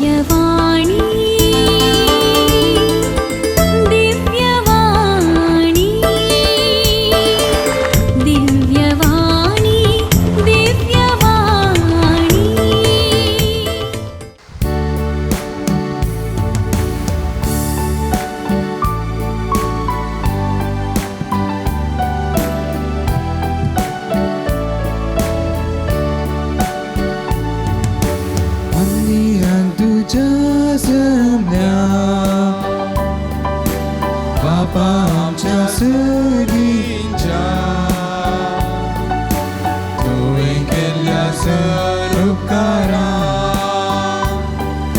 दिव्यवाणी दिव्यवाणी दिव्यवाणी दिव्यवाणी। मंदिरान तुज्या जमल्या बापा आमच्या सगींच्या तुवें केल्ल्या सर उपकारां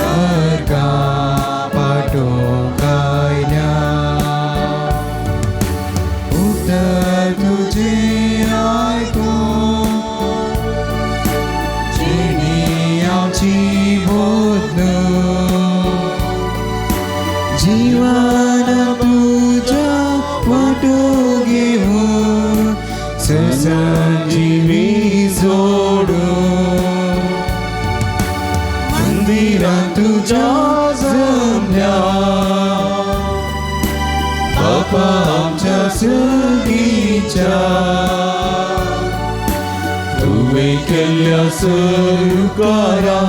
अर्गां पाटोवंक आयल्या उतर तुजें आयकून जिणी आमची बदलून जीवन तुज्या वाटो घेवन ससंजीवी जोडून मंदिरान तुज्या जमल्या बापा आमच्या सगीच्या तुवें केल्ल्या सर उपकारां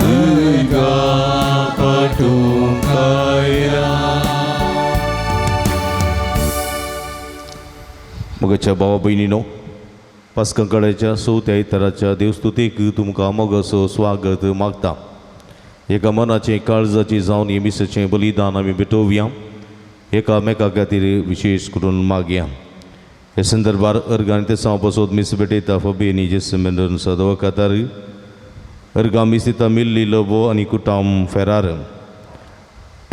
अर्गां पाटोवंक आयल्या. मोगाच्या भावा भयणीनो, पास्कळ्याच्या चवथ्या आयताराच्या देवस्तुतीक तुमकां मोगाचो स्वागत मागता. एका मनाचें काळजाचें जावन हे मिसाचें बलिदान आमी भेटोवया. एकामेका खातीर विशेश करून मागया. हे संदर्भार अर्गां आनी तेसांव पासत मीस भेटयता फबेनी जेस मेंडोन्सा दवखातार. अर्गां मीस दिता मिल्ली लोबो आनी कुटाम फेरार.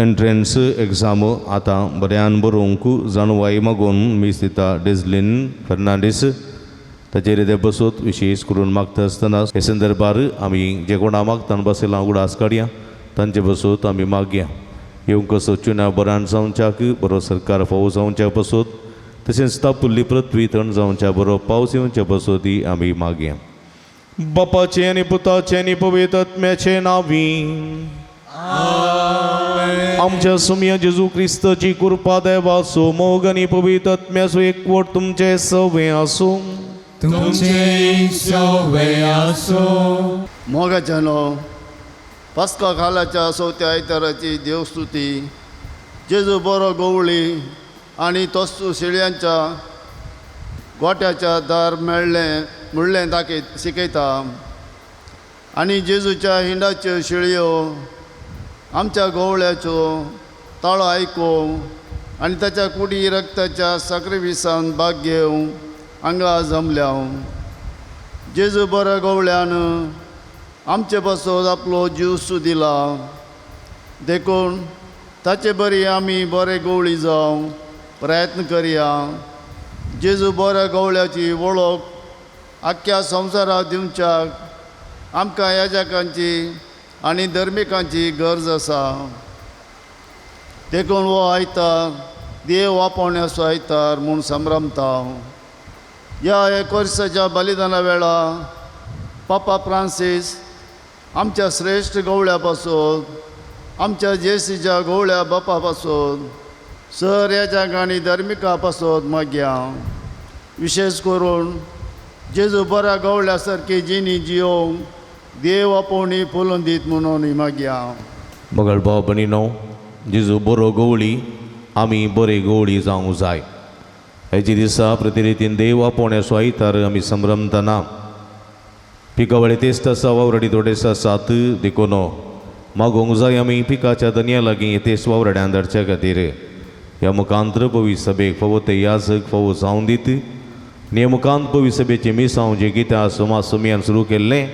एंट्रन्स एग्जाम आतां बऱ्यान बरोवंक जाणवाय मागून मीस दिता डेजलीन फर्नांडीस. ताचेर ते बसत विशेश करून मागता आसतना हे संदर्भार आमी जे कोणा मागतान बसयलां उगडास काडया, तांचे बसत आमी मागया. येवंक कसो चुना बरान जावच्याक बरो सरकार फावो जावच्या बसत, तशेंच तापुल्ली पृथ्वी थंड जावच्या बरो पावस येवच्या बसत आमी मागया. बापाचें आनी पुताचें आनी पवित्र आत्म्याचें नांवी. आमच्या सुमया जेजू क्रिस्ताची कृपा, देवाचो मोग आनी पवित्र आत्म्याचो एकवट तुमचे सवे आसूं. तुमचे सवे आसूं. मोगाच्यानो, पास्का खालाच्या चवथ्या आयताराची देवस्तुती जेजू बरो गवळी आनी तोस्तू शेळयांच्या गोट्याच्या दार मेळ्ळें म्हणलें दाखय शिकयता. आनी जेजूच्या हिंडाच्यो शेळयो आमच्या गवळ्याच्यो ताळो आयकूं आनी ताच्या कुडी रक्ताच्या साक्रिफिसान भाग घेवं हांगा जमल्या. जेजू बऱ्या गवळ्यान आमचे पासत आपलो जीव सु दिला, देखून ताचे बरी आमी बरे गवळी जावं प्रयत्न करया. जेजू बऱ्या गवळ्याची वळख आख्ख्या संवसाराक दिवच्याक आमकां याजकांची आनी धर्मिकांची गरज आसा. देखून हो आयतार देव आपोवण्याचो आयतार म्हूण संभ्रमता. ह्या एक वर्साच्या बलिदाना वेळा पापा फ्रांसीस आमच्या श्रेश्ठ गवळ्या पासून, आमच्या जेसीच्या गवळ्या बापा पासून, सर याजक आनी धर्मिका पासून मागया. विशेश करून जेजू बऱ्या गवळ्या सारकी जिणी जियोवंक देव आपोवणी फुलून दीत म्हणून मागया. मगळ भाव भयणीनो, जेजू बरो गवळी, आमी बरे गवळी जावंक जाय. हेजे दिसा प्रतिरितीन देव आपोवण्याचो आयतार आमी संभ्रमतना पिकावळे तेस्त आसा, वावराडी थोडेस आसात, देखून मागोवंक जाय आमी पिकाच्या दनया लागीं तेस वावराड्यान धाडच्या खातीर. ह्या मुखांत्र पवी सभेक फावो ते याजक फावो जावन दीत. आनी ह्या मुखांत पवी सभेचें मिसांव जें कितें आसा मासुमियान सुरू केल्लें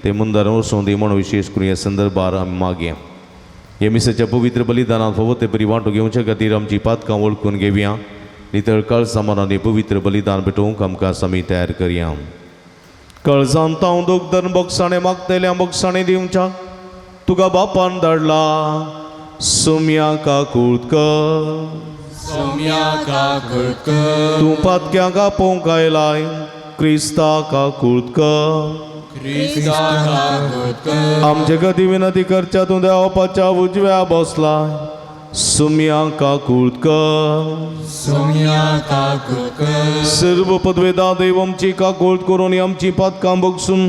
तें मुंदार वचूं दी म्हूण विशेश करून ह्या संदर्भार आमी मागया. ह्या मिसाच्या पवित्र बलिदानांत फावो ते बरी वांटो घेवचे खातीर आमची पातकां वळखून घेवया. नितळ काळजां मनांनी पवित्र बलिदान भेटोवंक आमकां समी तयार करया. काळजांत हांव दूख धरून बोगसाणें मागतल्या बोगसाणें दिवच्याक तुका बापान धाडला. सुम्या काकूत कर. सोम्या काकूट कर. तूं पातक्यांक आपोवंक आयलाय, क्रिस्ता काकूत कर. आमचे गती विनंती करच्या तूं देवाच्या उजव्या बसला सुम्या काकूळ कर. सोम्या काकूळ कर. सर्व पदवेदा देव आमची काकूळ करून आमची पातकां बगसून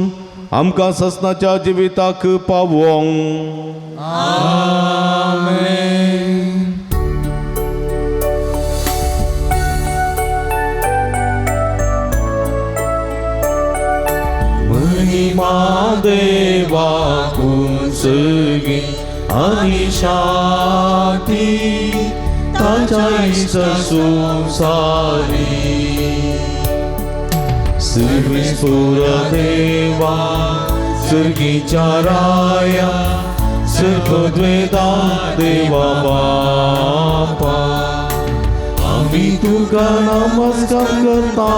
आमकां ससनाच्या जिविताक पावोंक. आमेन. महिमा देवाकून सगळी आनी शांती ताच्या इश्ट संवसारी. सर्वेस्पुर देवा सर्गीच्या राया सर्वद्वेदा देवा बापा आमी तुका नमस्कार करता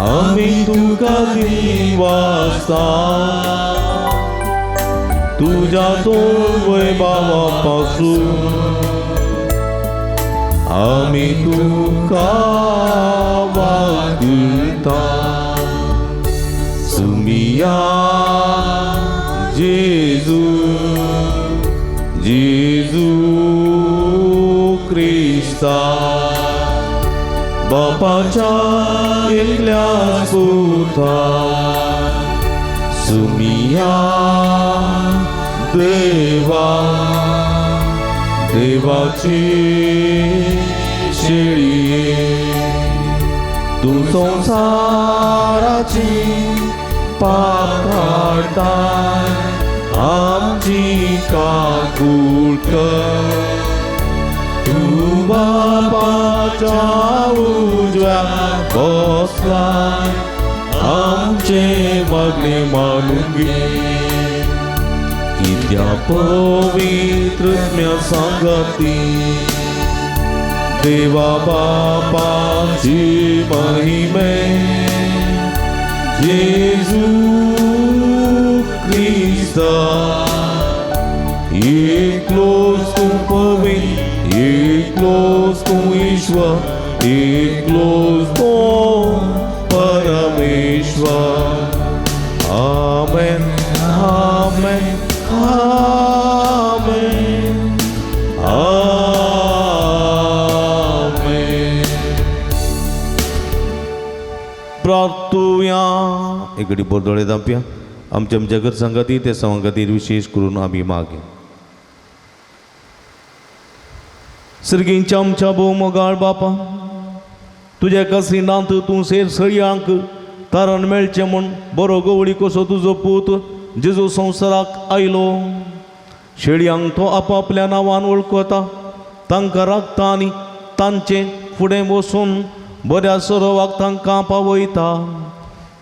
आमी तुका दिवासता तुज्या तोवय बाबा पासून आमी तुका वागता. सुमिया जेजू जेजू क्रिस्ता बापाच्या एकल्या पुता सुमिया देवा देवाची शेळये तूं संवसाराची पाप काडताय आमची काकूळ कर. तूं बापाच्या उजव्या बसलाय आमचे मागणे मानून घे. कित्या पवित्र सांगती देवा बापाची महिमे जेजू क्रिस्ता एकलोच तूं पवित्र एकलोच तूं ईश्वर एकलोच तूं परमेश्वर. आमेन आमेन आमेन आमेन. प्रार्थुया. एकडे बोरदोळे दापया आमच्या आमच्या गरजां खातीर त्या सवां खातीर विशेष करून आमी मागे. सर्गींच्या आमच्या भोव मोगाळ बापा तुज्या कसिनांत तूं सेर सळयांक तारण मेळचें म्हूण बरो गवळी कसो तुजो पूत जेजू संवसाराक आयलो. शेळयांक तो आपापल्या नांवान वळखता तांकां राखता आनी तांचे फुडें बसून बऱ्या सरोवाक तांकां पावयता.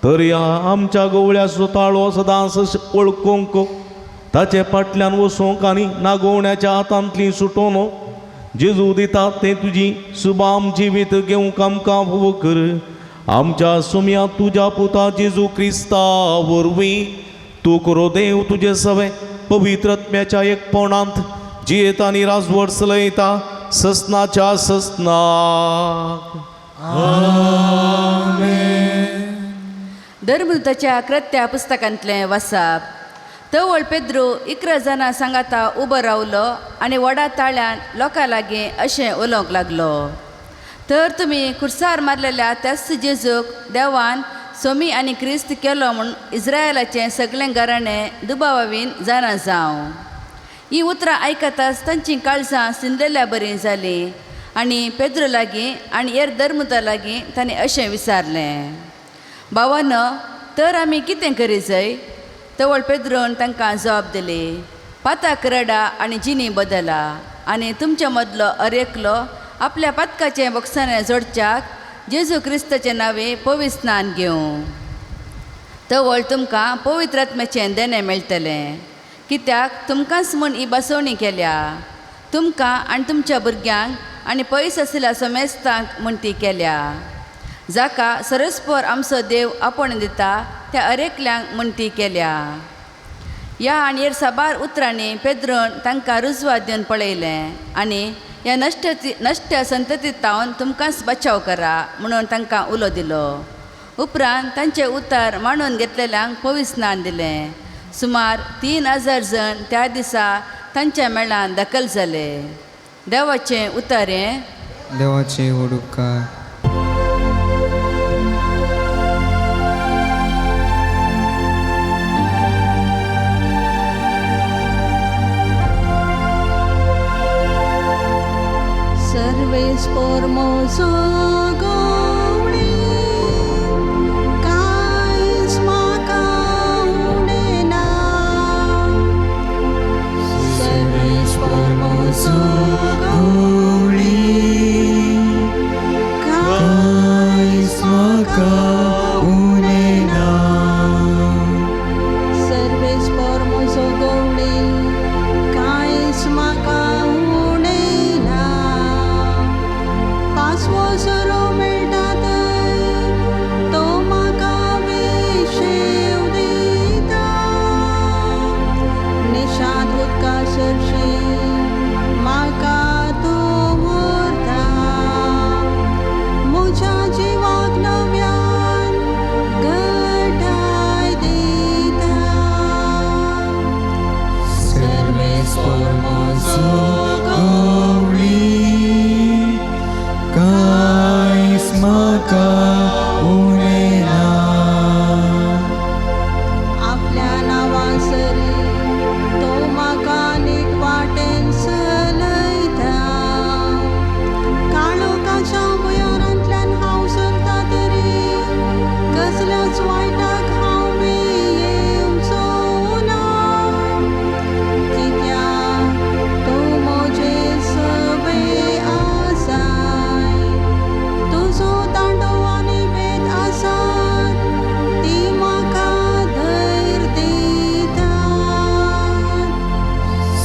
तर ह्या आमच्या गवळ्याचो ताळो सदांच वळखूंक ताचे फाटल्यान वचूंक आनी नागोवण्याच्या हातांतली सुटोवन जेजू दिता तें तुजी सुबाम जिवीत घेवंक आमकां उबो कर. आमच्या सुम्या तुज्या पुता जेजू क्रिस्ता वरवीं तूं करो देव तुजे सवे पवित्र आत्म्याच्या एकपणांत जियेता आनी राजवट चलयता ससनाच्या ससनाक. धर्मदूताच्या कृत्या पुस्तकांतलें वसाप. तवळ पेद्रू 11 जाणां सांगाता उबो रावलो आनी व्हडा ताळ्यान लोकां लागीं अशें उलोवंक लागलो. तर तुमी खुर्सार मारलेल्या त्याच जेजूक देवान सोमी आनी क्रिस्त केलो म्हूण इस्रायलाचें सगळें घराणें दुबावावीन जाणा जावं. ही उतरां आयकताच तांचीं काळजां सिंदलेल्या बरीं जालीं आनी पेद्रू लागीं आनी हेर धर्मता लागीं तांणी अशें विचारलें, भावानो तर आमी कितें करी जाय? तवळ पेद्रून तांकां जबाब दिली, पाताक रडा आनी जिनी बदला आनी तुमच्या मदलो अरेकलो आपल्या पातकाचें बोगसाणें जोडच्याक जेजू क्रिस्ताचें नांवे पवित्र स्नान घेवं. तवळ तुमकां पवित्र आत्म्याचें देणें मेळटलें. कित्याक तुमकांच म्हूण ही बसवणी केल्या, तुमकां आनी तुमच्या भुरग्यांक आनी पयस आशिल्ल्या समेस्तांक म्हूण ती केल्या. जाका सरस्पर आमचो देव आपोवन दिता त्या अरेकल्यांक म्हूण ती केल्या. ह्या आनी हेर साबार उतरांनी पेद्रून तांकां रुजवात दिवन पळयलें आनी ह्या नश्ट नश्ट संतती तावन तुमकांच बचाव करा म्हणून तांकां उलो दिलो. उपरांत तांचें उतर मांडून घेतलेल्यांक पविस्नान दिलें. सुमार 3000 जण त्या दिसा तांच्या मेळान दाखल जाले. देवाचें उतर हें. देवाचे व्हड उपकार. Serves por mozo गवळी कांयच म्हाका उणें ना. सर्वेस पोरमोसो गवळी कांयच म्हाका उणें ना. सर्वेस पोरमोसो गवळी कांयच म्हाका उणें ना. पांचवो सरो मेळटा थंय तो म्हाका विशेव दिता. निशांत उदका सरशी म्हाका तो व्हरता. म्हज्या जिवाक नव्यान घटाय दिता. सर्वेस पोरमोसो गवळी कांयच म्हाका उणें ना. आपल्या नांवा सरी तो म्हाका नीट वाटेन चलयता. काळोखाच्या भुंयारांतल्यान हांव सरता तरी कसल्याच वायटाक हांव भियेवचो ना. कित्याक तूं म्हजे सवे आसाय. तुजो दांडो आनी बेत आसात ती म्हाका धैर्य दितात.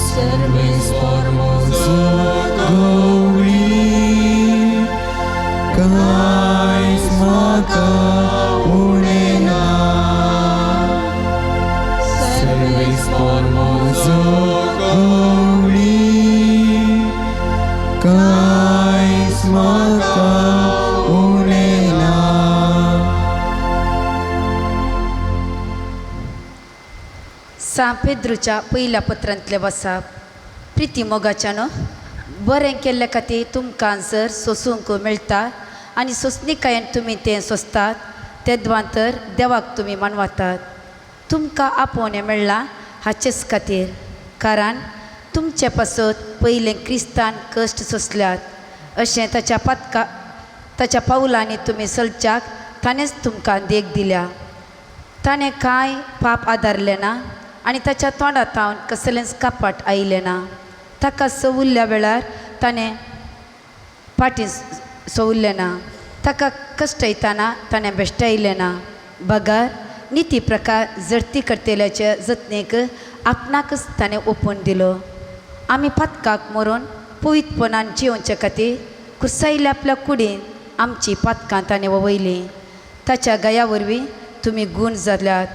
सर्वेस पोरमोसो गवळी कांयच म्हाका उणें ना. सर्वेस पोरमोसो गवळी कांयच म्हाका उणें ना. सां पेद्रूच्या पयल्या पत्रांतलें वसाप. प्रिती मोगाच्यानो, बरें केल्ले खातीर तुमकां जर सोसूंक मेळटा आनी सोंसणीकायेन तुमी तें सोंसतात तेदवां तर देवाक तुमी मानवतात. तुमकां आपोवणें मेळ्ळां हाचेच खातीर, कारण तुमचे पासत पयलें क्रिस्तान कश्ट सोंसल्यात अशें ताच्या पातका ताच्या पावलांनी तुमी चलच्याक ताणेंच तुमकां देख दिल्या. ताणें कांय पाप आदारलें ना आनी ताच्या तोंडांत कसलेंच कपाट आयलें ना. ताका सवुल्ल्या वेळार ताणें फाटीं सवुल्लें ना. ताका कश्टयतना ताणें बेश्टायलें ना. बगर निती प्रकार जडती करतल्याचे जतनेक आपणाकच ताणें ओपून दिलो. आमी पातकाक मरून पवित्रपणान जियोवचे खातीर कुर्सायिल्ल्या आपल्या कुडीन आमची पातकां ताणें वळयलीं. ताच्या गया वरवीं तुमी गूण जाल्यात.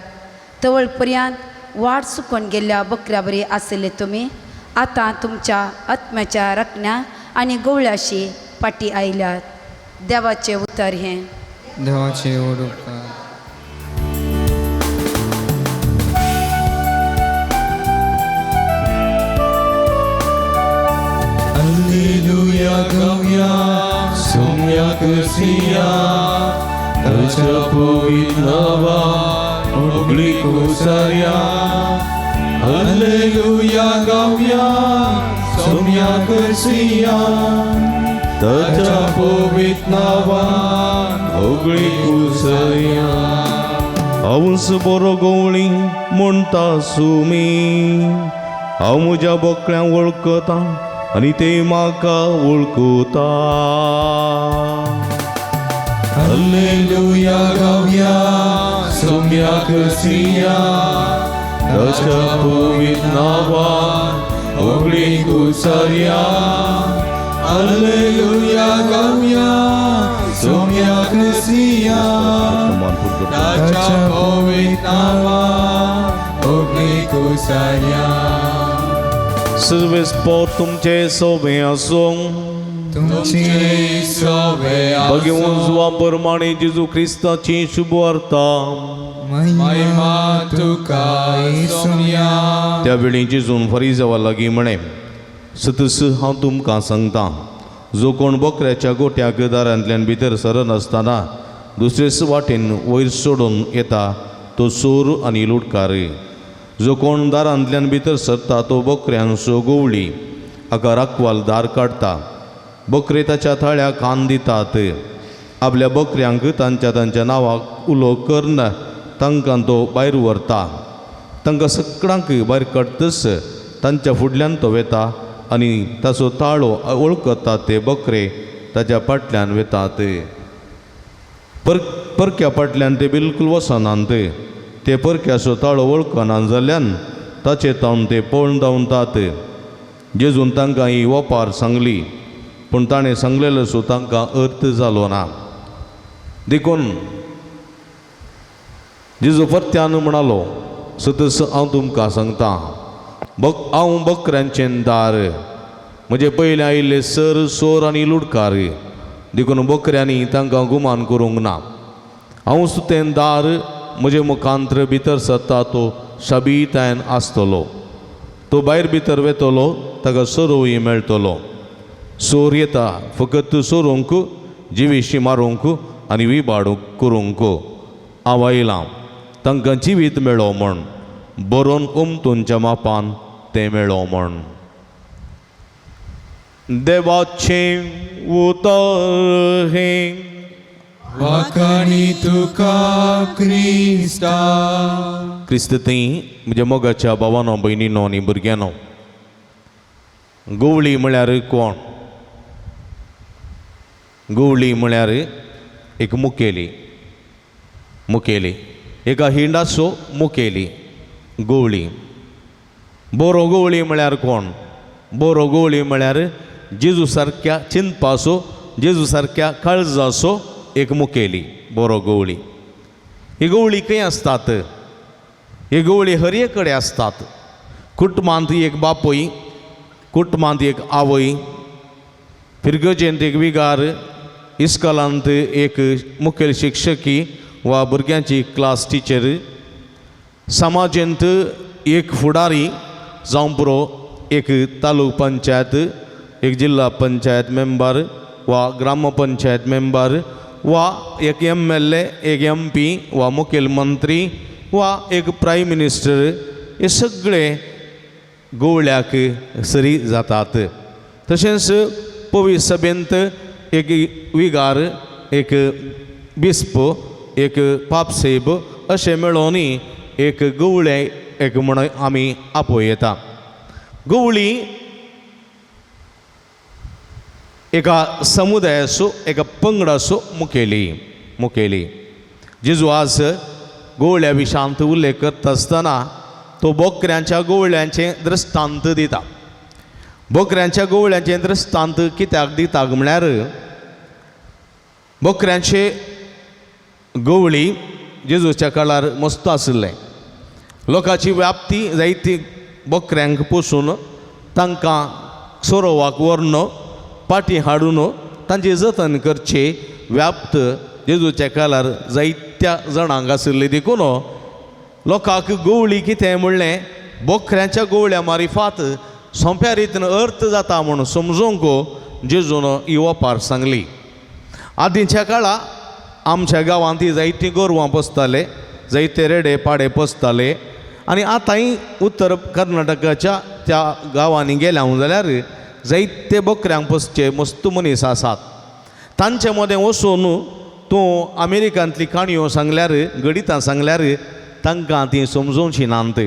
तवळ पर्यंत वाट चुकोवन गेल्ल्या बकऱ्या बरी आशिल्ले तुमी आतां तुमच्या आत्म्याच्या राखण्या आनी गवळ्याशी फाटीं आयल्यात. देवाचें उतर हें. देवाचे व्हड उपकार. Alleluia गवया सोम्या करसिया ताच्या पवित्र नांवान होगळी कुसारया. Alleluia गवया सोम्या करसिया ताच्या पवित्र नांवान होगळी कुसारया. हांवच बरो गवळी म्हणटा सुमी. हांव म्हज्या बोकड्यांक वळखता आनी ते म्हाका वळखता. Alleluia गवया सोम्या करसिया ताच्या पवित्र नांवान होगळी कुसारया. Alleluia गवया सोम्या करसिया ताच्या पवित्र नांवान होगळी कुसारया. सर्वेस पोर तुमचे सोबे आसूं. तुमचे सवे भगवंत प्रमाणे जेजू क्रिस्ताची शुभवार्ता. महिमा तुका सोम्या. त्यावेळी जेजून फरिजावा लागीं म्हळें, सतस हांव तुमकां सांगता, जो कोण बोकऱ्याच्या गोट्याक दारांतल्यान भितर सरनासतना दुसरेच वाटेन वयर सोडून येता तो चोर आनी लुटकार. जो कोण दारांतल्यान भितर सरता तो बोकऱ्यांचो गोवळी. हाका राखवाल दार काडटा. बकरे ताच्या थाळ्याक कान दितात. आपल्या बकऱ्यांक तांच्या तांच्या नांवाक उलो करून तांकां तो भायर व्हरता. तांकां सगळ्यांक भायर काडटच तांच्या फुडल्यान तो वेता आनी ताचो ताळो वळखतात. ते बकरे ताच्या फाटल्यान वेतात. परक्या फाटल्यान ते बिलकूल वचनात. ते परक्याचो ताळो वळखना जाल्ल्यान ताचे तावन ते पळून धांवतात. जेजून तांकां ही ओपार सांगली, पूण ताणें सांगलेलो सो तांकां अर्थ जालो ना. देखून जेजू परत्यान म्हणालो, सतस हांव तुमकां सांगता, हांव बकऱ्यांचें दार. म्हजे पयलें आयिल्ले सर सोर आनी लुडकार, देखून बकऱ्यांनी तांकां गुमान करूंक ना. हांव सुतें दार, म्हजे मुखांत्र भितर सरता तो शाबीतायन आसतलो. तो भायर भितर वेतलो, ताका सरोवय मेळटलो. सोर येता फकत सोरोवंक, जिविशी मारूंक आनी विबाडूंक करूंक. हांव आयलां तांकां जिवीत मेळो म्हण, बरोवन उमतूनच्या मापान तें मेळो म्हण. देवाचें उतर हें. वाखाणी तुका क्रिस्ता. क्रिस्त थंय म्हज्या मोगाच्या भावानो, भयणीनो आनी भुरग्यांनो, गवळी म्हळ्यार कोण? गवळी म्हळ्यार एक मुखेली. मुखेली एका हिंडाचो मुखेली गवळी. बरो गवळी म्हळ्यार कोण? बरो गवळी म्हळ्यार जेजू सारक्या चिंतपाचो, जेजू सारक्या काळजाचो एक मुखेली, बरो गवळी. ही गवळी खंय आसतात? ही गवळी हर एक कडेन आसतात. कुटुंबांत एक बापूय, कुटुंबांत एक आवय, फिरगजेंत एक विगार, इस्कॉलांत एक मुखेल शिक्षकी वा भुरग्यांची क्लास टिचर, समाजेंत एक फुडारी जावं पुरो, एक तालुक पंचायत, एक जिल्हा पंचायत मेंबर वा ग्रामपंचायत मेंबर वा एक MLA, एक MP वा मुखेलमंत्री वा एक प्रायम मिनिस्टर, हे सगळे गोवळ्याक सरी जातात. तशेंच पवी सभेंत एक विगार, एक बिस्प, एक पापसेब अशें मेळोनी एक गवळे एक म्हण आमी आपयता. गवळी एका समुदायाचो, एका पंगडाचो मुखेली. मुखेली जेजू आज गोवळ्या विशांत उल्लेख करता आसतना तो बोकऱ्यांच्या गोवळ्यांचें दृश्टांत दिता. बोकऱ्यांच्या गोवळ्यांचें दृश्टांत कित्याक दिता म्हळ्यार बोकऱ्यांचे गवळी जेजूच्या काळार मस्त आशिल्लें. लोकांची व्याप्ती जायती बोकऱ्यांक पोसून तांकां सोरोवाक व्हरून पाटी हाडून तांचें जतन करचें व्याप्त जेजूच्या काळार जायत्या जाणांक आशिल्ली. देखून लोकांक गवळी कितें म्हणलें बोकऱ्यांच्या गवळ्या मारिफात सोंप्या रितीन अर्थ जाता म्हूण समजूंक जेजून ही ओपार सांगली. आदींच्या काळार आमच्या गांवांत जायतीं गोरवां पोसताले, जायते रेडे पाडे पोसताले आनी आतांय उत्तर कर्नाटकाच्या त्या गांवांनी गेल्या हांव जाल्यार जायते बोकऱ्यांक पोसचे मस्त मनीस आसात. तांचे मदें वचून तूं अमेरिकांतली काणयो सांगल्यार, गणितां सांगल्यार तांकां ती समजोवची नात.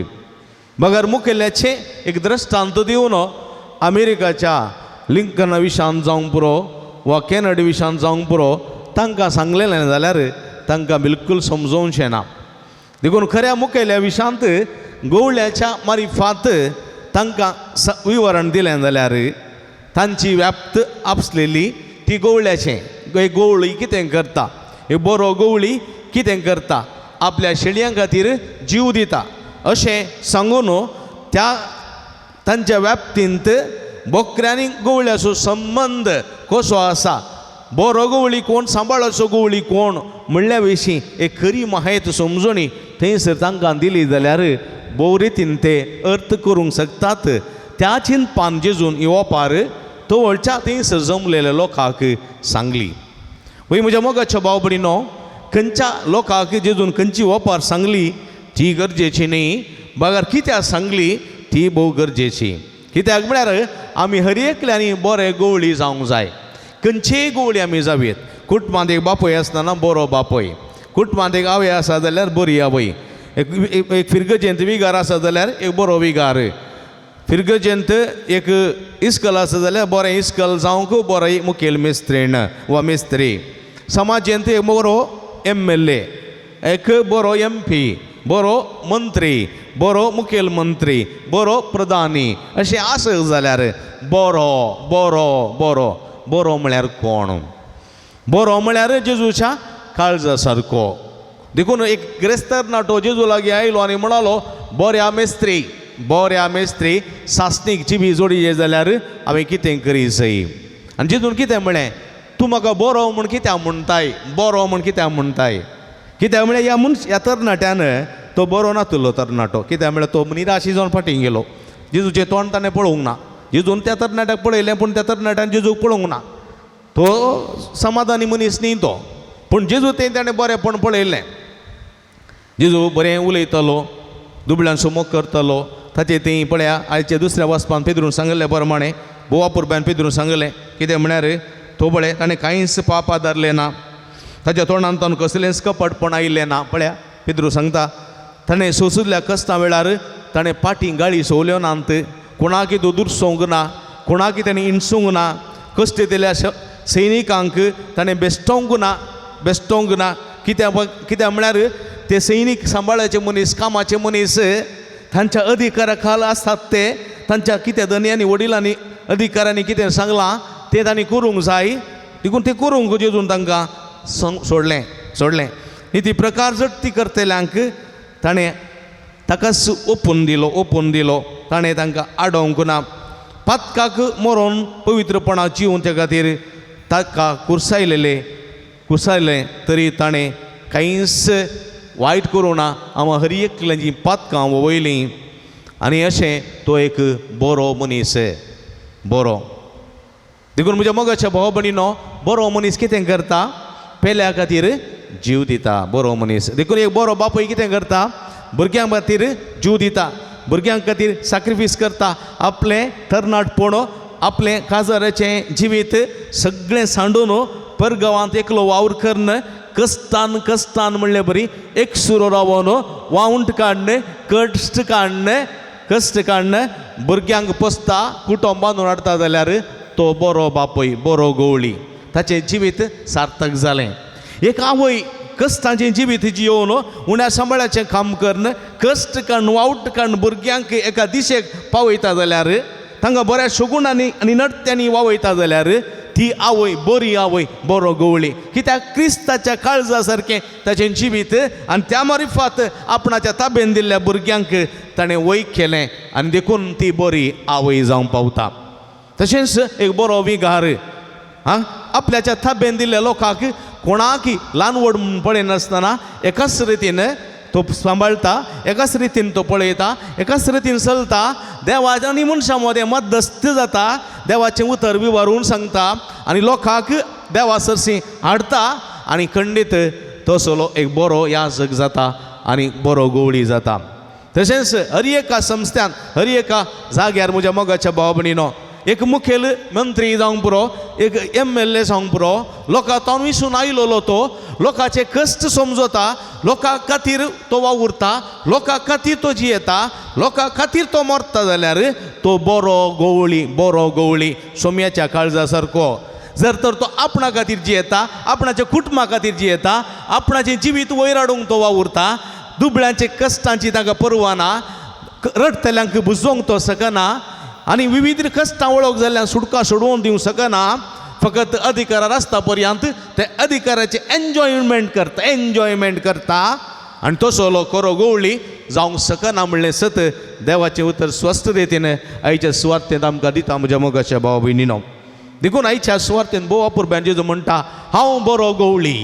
बगर मुखेल्याचें एक दृश्टांत दिवन अमेरिकाच्या लिंकना विशांत जावंक पुरो वा कॅनडा विशांत जावंक पुरो तांकां सांगलेलें जाल्यार तांकां बिलकूल समजोवचें ना. देखून खऱ्या मुखेल्या विशांत गवळ्याच्या मारिफात तांकां विवरण दिलें जाल्यार तांची व्याप्त आपसलेली ती गवळ्याचें. एक गवळी कितें करता, एक बरो गवळी कितें करता, आपल्या शेळयां खातीर जीव दिता अशें सांगून त्या तांच्या व्याप्तींत बोकऱ्यांनी गवळ्याचो संबंद कसो आसा, बरो गवळी कोण, सांबाळाचो गवळी कोण म्हणल्या विशीं एक खरी माहिती समजणी थंयसर तांकां दिली जाल्यार भोव रितीन ते अर्थ करूंक शकतात. त्या चिंतपान जेजून ही ओपार तवळच्या थंयसर जमलेल्या लोकांक सांगली. वय म्हज्या मोगाच्या भाव भयणीनो, खंयच्या लोकांक जेजून खंयची ओपार सांगली ती गरजेची न्ही, बगर कित्याक सांगली ती भोव गरजेची. कित्याक म्हळ्यार आमी हर एकल्यांनी बरे गवळी जावंक जाय. खंयचीय गवळी आमी जावयेत, कुटुंबांत एक बापूय आसतना बरो बापूय, कुटुंबांत एक आवय आसा जाल्यार बरी आवय, एक फिरगजेंत विगार आसा जाल्यार एक बरो विगार, फिरगजेंत एक इस्कल आसा जाल्यार बरें इस्कल जावंक बरो मुखेल मिस्त्रीण वा मिस्त्री, समाजेंत एक बरो MLA, एक बरो MP, बरो मंत्री, बरो मुखेलमंत्री, बरो प्रधानी अशें आसत जाल्यार बरो बरो बरो बरो म्हळ्यार कोण? बरो म्हळ्यार जेजूच्या काळजा सारको. देखून एक ग्रेस्त तरणाटो जेजू लागीं आयलो आनी म्हणालो, बऱ्या मेस्त्री, बऱ्या मेस्त्री, सासणीक जिबी जोडी जाल्यार हांवें कितें करी जाय? आनी जेजून कितें म्हळें, तूं म्हाका बरो म्हूण कित्याक म्हणटाय, बरो म्हूण कित्याक म्हणटाय? कित्याक म्हळ्यार ह्या मनश ह्या तरणाट्यान तो बरो नातलो तरणाटो, कित्याक म्हळ्यार तो निराशी जावन फाटीं गेलो. जेजूचें तोंड ताणें पळोवंक ना. जेजून त्या तरणाट्याक पळयलें पूण त्या तरणाट्यान जेजूक पळोवंक ना. तो समाधानी मनीस न्ही तो, पूण जेजू तें ताणें बरेंपण पळयलें. जेजू बरें उलयतालो, दुबळ्यांचो मोग करतालो. ताचें तें पळया आयच्या दुसऱ्या वाचपान पेद्रून सांगिल्ले प्रमाणे बोवा पुरब्यान पेद्रून सांगलें कितें म्हळ्यार तो पळय ताणें कांयच पाप आदारलें ना, ताच्या तोंडान ताणें कसलेंच कपटपण आयिल्लें ना. पळया पेद्रू सांगता, ताणें सोंशिल्ल्या कश्टां वेळार ताणें पाटी गाळी सोवल्यो नात, कोणाकी तो दुरसोवंक ना, कोणाकी ताणें हिणसूंक ना, कश्ट दिल्या सैनिकांक ताणें बेश्टोवंक ना, बेश्टोवंक ना. कित्याक कित्याक म्हळ्यार ते सैनीक सांबाळाचे मनीस, कामाचे मनीस, तांच्या अधिकारा खाल आसतात ते, तांच्या कितें धनयांनी वडिलांनी अधिकाऱ्यांनी कितें सांगलां तें तांणी करूंक जाय, देखून तें करूंक जेजून तांकां सोडलें सोडलें. ती प्रकार जट्टी करतल्यांक ताणें ताकाच ओपून दिलो, ओपून दिलो, ताणें तांकां आडोवंक ना. पातकाक मरोन पवित्रपणा जिवन त्या खातीर ताका कुर्सायलेलें कुर्सायलें तरी ताणें कांयच वायट करूं ना. आमा हर एकल्याची पातकां वयलीं आनी अशें तो एक बरो मनीस बरो. देखून म्हज्या मोगाच्या भाव भयणीनो, बरो मनीस कितें करता? पेल्या खातीर जीव दिता बरो मनीस. देखून एक बरो बापूय कितें करता? भुरग्यां खातीर जीव दिता, भुरग्यां खातीर साक्रिफीस करता, आपलें तरणाटपण, आपलें काजाराचें जिवीत सगळें सांडून परगांवांत एकलो वावर करून कश्टान कश्टान म्हणले बरी एक सुरो रावन वावंट काडणे, कश्ट काडणे, कश्ट काडणे, भुरग्यांक पोसता, कुटुंब बांदून हाडटा जाल्यार तो बरो बापूय, बरो गवळी, ताचें जिवीत सार्थक जालें. एक आवय कश्टांचें जिवीत जियोवन उण्या सांबाळाचें काम करून कश्ट काडून वावट काडून भुरग्यांक एका दिशेक पावयता जाल्यार, तांकां बऱ्या शगुणांनी आनी नडत्यांनी वावयता जाल्यार ती आवय बरी आवय, बरो गवळी. कित्याक क्रिस्ताच्या काळजा सारकें ताचें जिवीत आनी त्या मारिफात आपणाच्या ताबेन दिल्ल्या भुरग्यांक ताणें वय केलें आनी देखून ती बरी आवय जावंक पावता. तशेंच एक बरो विगार आं आपल्याच्या ताबेन दिल्ल्या लोकांक कोणाकी ल्हान व्हड म्हूण पळयनासतना एकाच रितीन तो सांबाळटा, एकाच रितीन तो पळयता, एकाच रितीन चलता, देवाच्या आनी मनशां मदें मध्यस्थ जाता, देवाचें उतर विवरून सांगता आनी लोकांक देवा सरशी हाडटा आनी खंडीत तसलो एक बरो याजक जाता आनी बरो गवळी जाता. तशेंच हर एका संस्थ्यान, हर एका जाग्यार म्हज्या मोगाच्या भाव भयणीनो, एक मुखेल मंत्री जावंक पुरो, एक MLA जावंक पुरो, लोकां तावन विसून आयलोलो तो लोकांचे कश्ट समजता, लोकां खातीर तो वावुरता, लोकां खातीर तो जियेता, लोकां खातीर तो मरता जाल्यार तो बरो गवळी, बरो गवळी सोम्याच्या काळजा सारको. जर तर तो आपणा खातीर जियेता, आपणाच्या कुटुंबा खातीर जियेता, आपणाचें जिवीत वयर हाडूंक तो वावुरता, दुबळ्यांचे कश्टांची ताका पर्वा ना, रडटल्यांक बुजोवंक तो शकना आनी विविध कश्टां वळख जाल्ल्यान सुटका सोडोवन दिवंक शकना, फकत अधिकारार आसता पर्यंत ते अधिकाराचें एन्जॉयमेंट करता, एन्जॉयमेंट करता आनी तसो खरो गवळी जावंक शकना म्हणलें सत देवाचें उतर स्वस्थ रितीन आयच्या सुवार्तेंत आमकां दिता म्हज्या मोगाच्या भाव भयणीनो. देखून आयच्या सुवार्तेन भोव अपुरबायेन जेजू म्हणटा हांव बरो गवळी,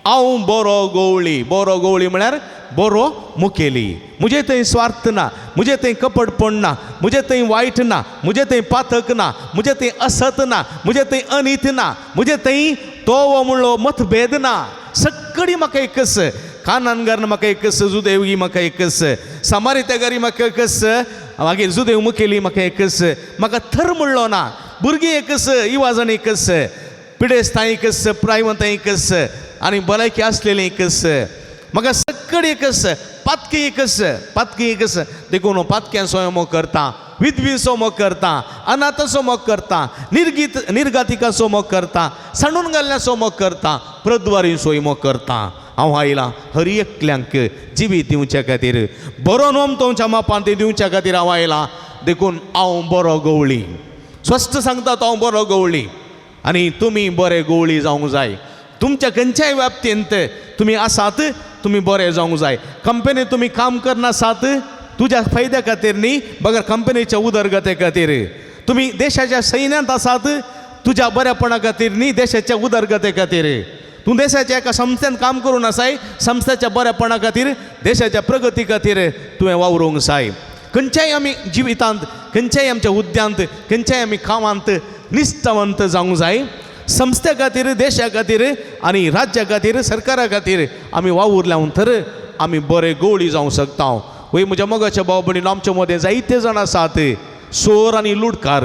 हांव बरो गवळी. बरो गवळी म्हळ्यार बरो मुखेली. म्हजे थंय स्वार्थ ना, म्हजे थंय कपटपण ना, म्हजे थंय वायट ना, म्हजे थंय पातक ना, म्हजे थंय असत ना, म्हजे थंय अनीत ना, म्हजे थंय तो वो म्हणलो मतभेद ना. सगळी म्हाका एकच, कानानगार म्हाका एकच, जुदेवगी म्हाका एकच, समारितेगारी म्हाका एकच, मागीर जुदेव मुखेली म्हाका एकच, म्हाका थर म्हणलो ना, भुरगीं एकच, इवाजण एकच, पिडेस्तां एकच, प्रायवंतां एकच आनी भलायकी आसलेली एकच, म्हाका सगळी एकच, पातकी एकच, पातकी एकच. देखून पातक्यांचो मोग करता, विधवींचो मोग करता, अनाथाचो मोग करता, निर्गातिकाचो मोग करता, सांडून घाल्ल्याचो मोग करता, प्रद्वारींचोय मोग करता. हांव आयलां हर एकल्यांक जिवीत दिवच्या खातीर, बरो नोम तुमच्या मापान ते दिवच्या खातीर हांव आयलां. देखून हांव बरो गवळी, स्पश्ट सांगता हांव बरो गवळी आनी तुमी बरे गवळी जावंक जाय. तुमच्या खंयच्याय बाबतींत तुमी आसात तुमी बरे जावंक जाय. कंपनीत तुमी काम करनासात तुज्या फायद्या खातीर न्ही, बगर कंपनीच्या उदरगते खातीर. तुमी देशाच्या सैन्यांत आसात तुज्या बऱ्यापणा खातीर न्ही, देशाच्या उदरगते खातीर. तूं देशाच्या एका संस्थेन काम करून आसाय, संस्थेच्या बऱ्यापणा खातीर, देशाच्या प्रगती खातीर तुवें वावरूंक जाय. खंयच्याय आमी जिवितांत, खंयच्याय आमच्या उद्यांत, खंयच्याय आमी कामांत निश्ठावंत जावंक जाय. संस्थे खातीर, देशा खातीर आनी राज्या खातीर, सरकारा खातीर आमी वावुरल्या तर आमी बरे गवळी जावंक शकता. वय म्हज्या मोगाच्या भाव भयणीन, आमच्या मदें जायते जाण आसात सोर आनी लुडकार,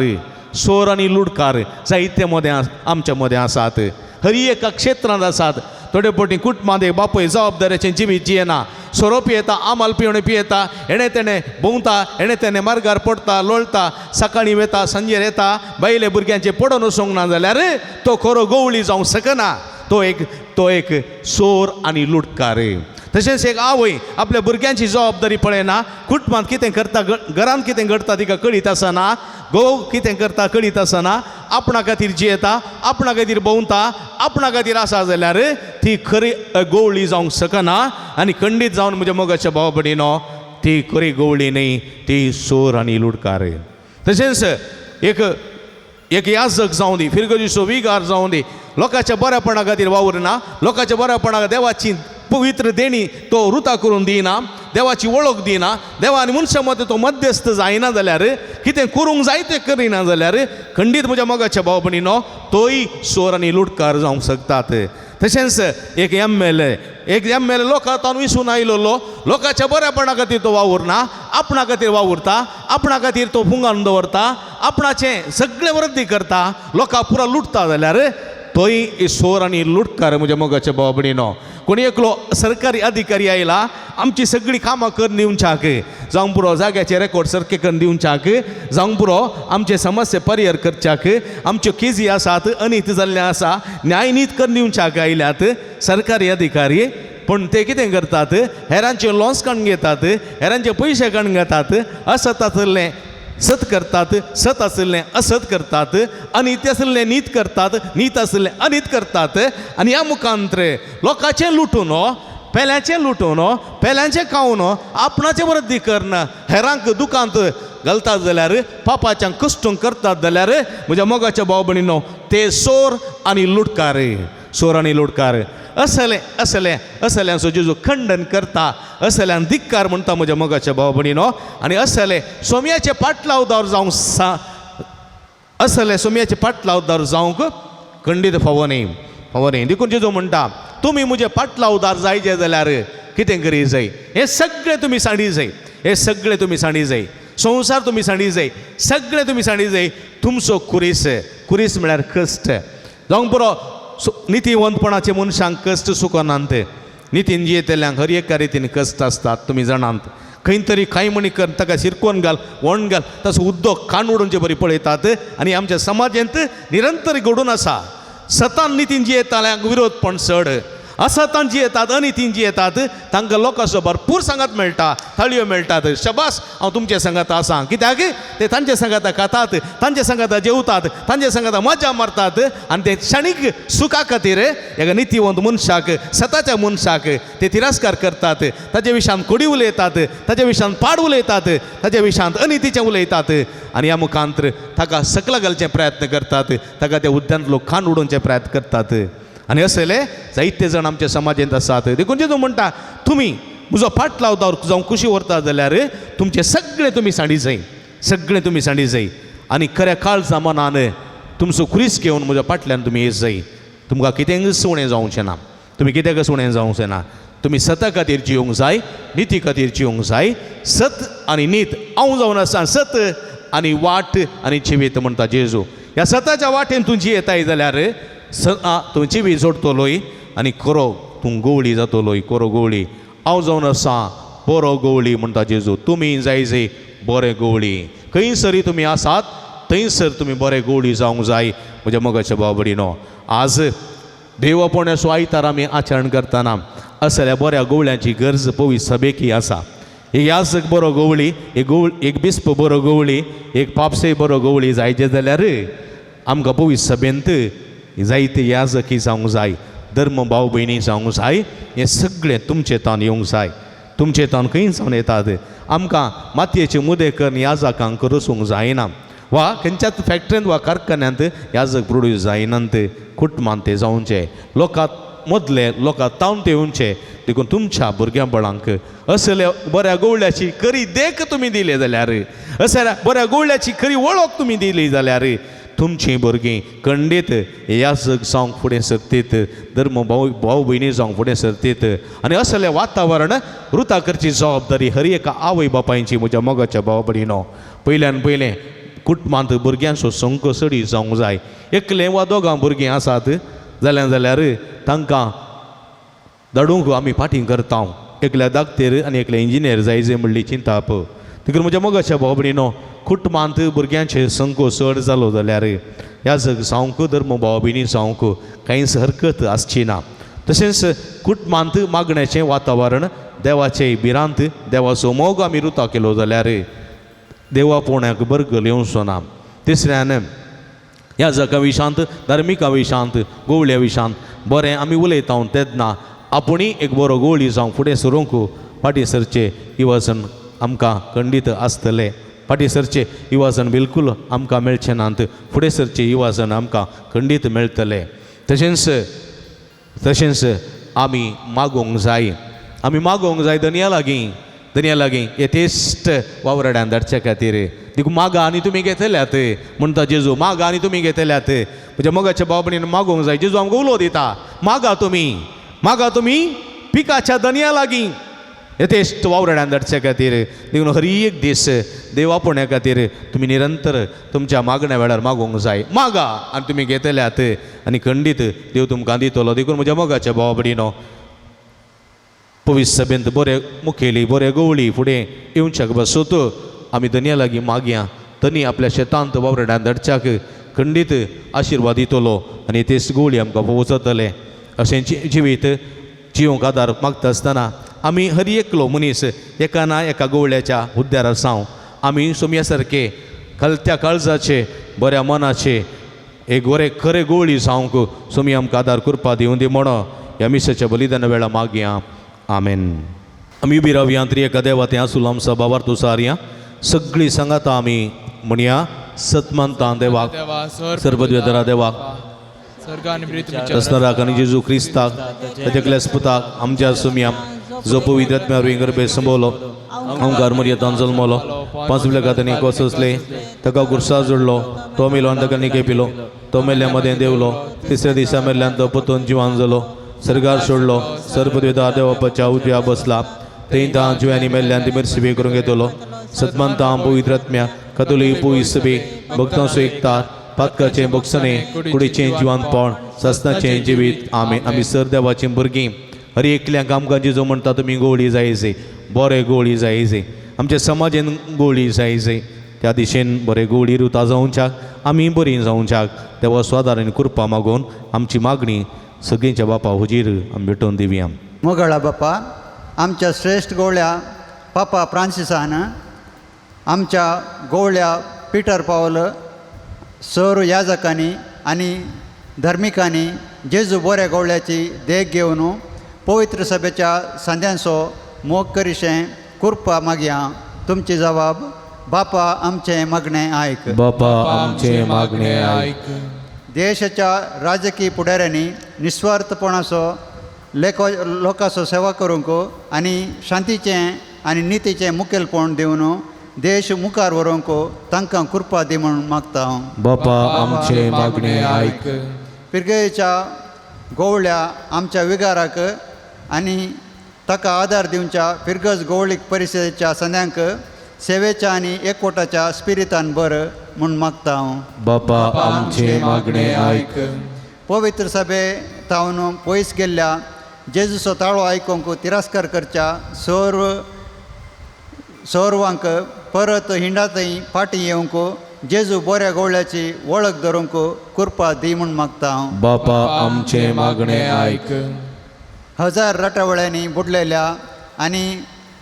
सोर आनी लुडकार जायते मदें आमच्या मदें आसात. हरी एका क्षेत्रांत आसात. थोडे फावटी कुटुंबांत एक बापूय जबाबदारेचें जिवीत जियेना, सोरो पियेता, आमाल पिवणें पियेता, हेणें तेणें भोंवता, हेणें तेणें मार्गार पडटा, लोळटा, सकाळीं वता, सांजेर येता, बायले भुरग्यांचे पडोन वचूंक ना जाल्यार तो खरो गवळी जावंक शकना. तो एक सोर आनी लुटकार. तशेंच एक आवय आपल्या भुरग्यांची जबाबदारी पळयना, कुटुंबांत कितें करता, घरांत कितें घडटा तिका कळीत आसना, घोव कितें करता कळीत आसना, आपणा खातीर जियेता, आपणा खातीर भोंवता, आपणा खातीर आसा जाल्यार ती खरी गवळी जावंक शकना. आनी खंडीत जावन म्हज्या मोगाच्या भाव भयणीनो, ती खरी गवळी न्ही, ती सोर आनी लुटकार. तशेंच एक एक याजक जावं दी, फिरगजीचो विगार जावं दी, लोकांच्या बऱ्यापणा खातीर वावुरना, लोकांच्या बऱ्यापणा देवाची पवित्र देणी तो रुता करून दिना, देवाची वळख दिना, देवा आनी मनशा मदें तो मध्यस्थ जायना जाल्यार, कितें करूंक जाय तें करिना जाल्यार खंडीत म्हज्या मोगाच्या भाव भयणीनो तोय सोर आनी लुटकार जावंक शकतात. तशेंच एक एम एल ए, एक एम एल ए लोकांत विसून आयलोलो, लोकांच्या बऱ्यापणा खातीर तो वावुरना, आपणा खातीर वावुरता, आपणा खातीर तो फुंगान दवरता, आपणाचें सगळें वृद्धी करता, लोकां पुरा लुटता जाल्यार तोय सोर आनी लुटकार म्हज्या मोगाच्या भाव भयणीनो. कोणी एकलो सरकारी अधिकारी आयला आमची सगळीं कामां करून दिवच्याक, जावंक पुरो जाग्याचे रेकॉर्ड सारके करून दिवच्याक, जावंक पुरो आमचे समस्या परिहर करच्याक, आमच्यो केजी आसात अनीत जाल्ले आसा न्यायनीत करून दिवच्याक आयल्यात सरकारी अधिकारी. पूण ते कितें करतात, हेरांचे लॉस काडून घेतात, हेरांचे पयशे काडून घेतात, असत आशिल्लें सत करतात, सत आशिल्लें असत करतात, अनीत आशिल्लें नीत करतात, नीत आशिल्लें अनीत करतात. आनी ह्या मुखांतरे लोकांचें लुटून, पेल्याचें लुटून, पेल्यांचें खावन, आपणाचें वृद्धी करून हेरांक दुकांत घालतात जाल्यार, पापाच्यान कश्टूंक करतात जाल्यार म्हज्या मोगाच्या भाव भयणीनो ते सोर आनी लुटकार, सोर आनी लुटकार. असले असले असल्यांचो जेजू खंडन करता, असल्यान धिक्कार म्हणटा म्हज्या मोगाच्या भाव भयणीनो. आनी असले सोम्याचे पाटलावदार जावंक सा असले सोम्याचे पाटलावदार जावंक खंडीत फावो न्ही, फावो न्ही. देखून जेजू म्हणटा तुमी म्हजे पाटलावदार जायचे जाल्यार कितें करी जाय, हें सगळें तुमी सांडी जाय, हें सगळें तुमी सांडी जाय, संवसार तुमी सांडी जाय, सगळें तुमी सांडी जाय. तुमचो कुरीस, कुरीस म्हळ्यार कश्ट जावंक पुरो. नितीवंतपणाचे मनशांक कश्ट सुकनात, नितीन जियेतल्यांक हर एका रितीन कश्ट आसतात. तुमी जाणात खंय तरी कांय म्हणी कर ताका शिरकोन घाल, वण घाल, तसो उद्दोग कान उडोवचे बरी पळयतात. आनी आमच्या समाजांत निरंतर घडून आसा. सतान नितीन जियेताल्यांक विरोधपण चड, असतान जियेतात, अनितीन जियेतात, तांकां लोकांचो भरपूर सांगात मेळटा, थाळयो मेळटात. शबास, हांव तुमचे सांगात आसा. कित्याक ते तांचे सांगाता खातात, तांचे सांगाता जेवतात, तांचे सांगाता मजा मारतात आनी ते क्षणीक सुखा खातीर एका नितीवंत मनशाक, सताच्या मनशाक ते तिरस्कार करतात, ताजे विशयांत कोडी उलयतात, ताजे विशयांत पाड उलयतात, ताजे विशयांत अनितीचें उलयतात आनी ह्या मुखांतर ताका सकला घालचे प्रयत्न करतात, ताका त्या उद्यानांतलो खाण उडोवचे प्रयत्न करतात. आनी असले जायते जाण आमच्या समाजांत आसात. देखून जेजू म्हणटा, तुमी म्हजो फाटलाव जावं खुशी व्हरता जाल्यार तुमचें सगळें तुमी सांडी जाय, सगळें तुमी सांडी जाय आनी खऱ्या काळजा मनान तुमचो खुरीस घेवन म्हज्या फाटल्यान तुमी येत जाय. तुमकां कितेंच उणें जावचें ना, तुमी कित्याकच उणें जावचें ना. तुमी सता खातीर जिवंक जाय, निती खातीर जिवंक जाय. सत आनी नीत हांव जावन आसा, सत आनी वाट आनी जिवीत म्हणटा जेजू. ह्या सताच्या वाटेन तूं जियेताय जाल्यार तूं जिवीत जोडटलोय आनी खरो तूं गवळी जातलोय. खरो गवळी हांव जावन आसा, बरो गवळी म्हणटा जेजू. तुमी जाय जाय बरे गवळी, खंयसरी तुमी आसात थंयसर तुमी बरे गवळी जावंक जाय. म्हज्या मोगाच्या भाव भयणीनो, आज देवापणाचो आयतार आमी आचरण करतना असल्या बऱ्या गवळ्यांची गरज पवित्र सभेकी आसा. एक याजक बरो गवळी, एक गवळ, एक बिस्प बरो गवळी, एक पापसे बरो गवळी जायचे जाल्यार आमकां पवित्र सभेंत जायते याजकी जावंक जाय, धर्म भाव भयणी जावंक जाय. हें सगळें तुमचे तान येवंक जाय. तुमचे तान खंय जावन येतात? आमकां मातयेचे मुदे करून याजकांक रसूंक जायना, वा खंयच्याच फॅक्टरींत वा कारखान्यांत याजक प्रोड्यूस जायनात. कुटुंबांत ते जावचे, लोकां मदले लोकां तावन ते येवचे. देखून तुमच्या भुरग्यां बळांक असल्या बऱ्या गवळ्याची खरी देख तुमी दिली जाल्यार, असल्या बऱ्या गवळ्याची खरी वळख तुमी दिली जाल्यार तुमचीं भुरगीं खंडीत याजक जावंक फुडें सरतीत, धर्म भाव भाव भयणी जावंक फुडें सरतीत. आनी असलें वातावरण रुता करची जबाबदारी हर एका आवय बापायची. म्हज्या मोगाच्या भाव भयणीनो, पयल्यान पयलें कुटुंबांत भुरग्यांचो संक सडी जावंक जाय. एकलें वा दोगां भुरगीं आसात जाल्यार जाल्यार तांकां धाडूंक आमी फाटीं करता. एकल्या दाक्तेर आनी एकले इंजिनियर जाय जाय म्हणली चिंताप. देखून म्हज्या मोगाच्या भाव भयणीनो, कुटुंबांत भुरग्यांचे संको चड जालो जाल्यार याजक जावंक, धर्म भाव भयणी जावंक कांयच हरकत आसची ना. तशेंच कुटुंबांत मागण्याचें वातावरण, देवाचे भिरांत, देवाचो मोग आमी रुता केलो जाल्यार देवा पोवण्याक बरगल येवचो ना. तिसऱ्यान ह्या जगा विशांत, धार्मिका विशांत, गोवळ्या विशांत बरें आमी उलयता तेन्ना आपुणूय एक बरो गोवळी जावंक फुडें सरूंक फाटीं सरचें इवासन आमकां खंडीत आसतलें. फाटीं सरचें इवासन बिलकूल आमकां मेळचें नात, फुडें सरचें इवासन आमकां खंडीत मेळटलें. तशेंच तशेंच आमी मागोवंक जाय, आमी मागोवंक जाय दनया लागीं, दनया लागीं येथेश्ट वावराड्यान धाडचे खातीर. देखून मागा आनी तुमी घेतल्यात म्हणटा जेजू, मागा आनी तुमी घेतल्यात. म्हज्या मोगाच्या भाव भयणीन मागोवंक जाय. जेजू आमकां उलो दिता, मागा तुमी, मागा तुमी पिकाच्या दनया लागीं येथेश्ट वावराड्यान धाडचे खातीर. देखून हर एक दीस देवा पुण्या खातीर तुमी निरंतर तुमच्या मागण्या वेळार मागोवंक जाय. मागा आनी तुमी घेतल्यात आनी खंडीत देव तुमकां दितलो. देखून म्हज्या मोगाच्या भाव भयणीनो, पवित्र सभेंत बरे मुखेली, बरे गवळी फुडें येवच्याक बसूत आमी दनया लागीं मागया. तनी आपल्या शेतांत वावराड्यान धाडच्याक खंडीत आशिर्वाद दितलो आनी तेच गवळी आमकां पोवचतले. अशें जिवीत जिवंक आदार मागता आसतना आमी हर एकलो मनीस एका ना एका गवळ्याच्या हुद्द्यार आसाव. आमी सोमया सारके खलत्या काळजाचे, बऱ्या मनाचे एक बरे खरे गवळी जावंक सोमी आमकां आदार करपा दिवं दी म्हणो ह्या मिसाच्या बलिदाना वेळा मागया. आमेन. आमी उबी रावया. त्रिएका देवा तें आसूल आमचा बाबार तुसारया सगळीं सांगाता आमी म्हणया, सतमानता देवाक, सर्वद्वेदरा देवाक, रसनराक आनी जेजू क्रिस्ताक ताच्या क्लेसपुताक आमच्या सुमया, जो पवित्र आत्म्या गर्भे संभवलो, आमकार मर्यादान जल्मलो, पांच विलगातांनी कोससले, ताका गुरसा जोडलो, तो मेलो आनी ताका निके पिलो, तो मेल्ल्या मदें देवलो, तिसऱ्या दिसा मेल्ल्यान तो पोतून जिवान जालो, सर्गार सोडलो, सर्वद्वेदा देवापाच्या उजव्या बसला, थंय तां जिव्यांनी मेल्ल्यान ती मिरसिबी करूंक येतलो. सतमानता पवित्र आत्म्या कतोली पवित्र भक्तांचो एकतार, पातकाचें बोगसणें, कुडीचें जिवानपण, ससनाचें जिवीत. आमी आमी सर देवाचीं भुरगीं. हर एकल्यांक आमकां जेजू म्हणटा, तुमी गोवळी जायजे, बरे गोवळी जायजे, आमच्या समाजेन गोवळी जायजे. त्या दिशेन बरे गोवळी रुता जावच्याक, आमी बरीं जावच्याक देवा स्वादार आनी कृपा मागून आमची मागणी सगळींच्या बापा हुजीर आमी भेटोवन दिवया. मोगाळा बापा, आमच्या श्रेश्ठ गोवळ्या पापा फ्रांसिसान, आमच्या गोवळ्या पिटर पावल सर याजकांनी आनी धार्मिकांनी जेजू बऱ्या गोवळ्याची देख घेवन पवित्र सभेच्या सांद्यांचो मोग करिशें कृपा मागया. तुमची जबाब बापा आमचें मागणें आयक. बापा आमचें मागणें आयक. देशाच्या राजकीय फुडाऱ्यांनी निस्वार्थपणाचो लेखो लोकांचो सेवा करूंक आनी शांतीचें आनी नितीचें मुखेलपण दिवन देश मुखार व्हरूंक तांकां कृपा दी म्हूण मागता हांव. बापा आमचें मागणें आयक. पिरगेच्या गोवळ्या आमच्या विगाराक आनी ताका आदार दिवच्या फिरगज गोवळीक परिशदेच्या संद्यांक सेवेच्या आनी एकवटाच्या स्पिरितान बर म्हूण मागता हांव. बापा आमचें मागणें आयक. पवित्र सभे तावन पयस गेल्ल्या जेजूचो ताळो आयकूंक तिरस्कार करच्या सर्वांक परत हिंडातय फाटीं येवंक जेजू बऱ्या गोवळ्याची वळख धरूंक कृपा दी म्हूण मागता हांव. बापा आमचें मागणें आयक. हजार रटावळ्यांनी बुडलेल्या आनी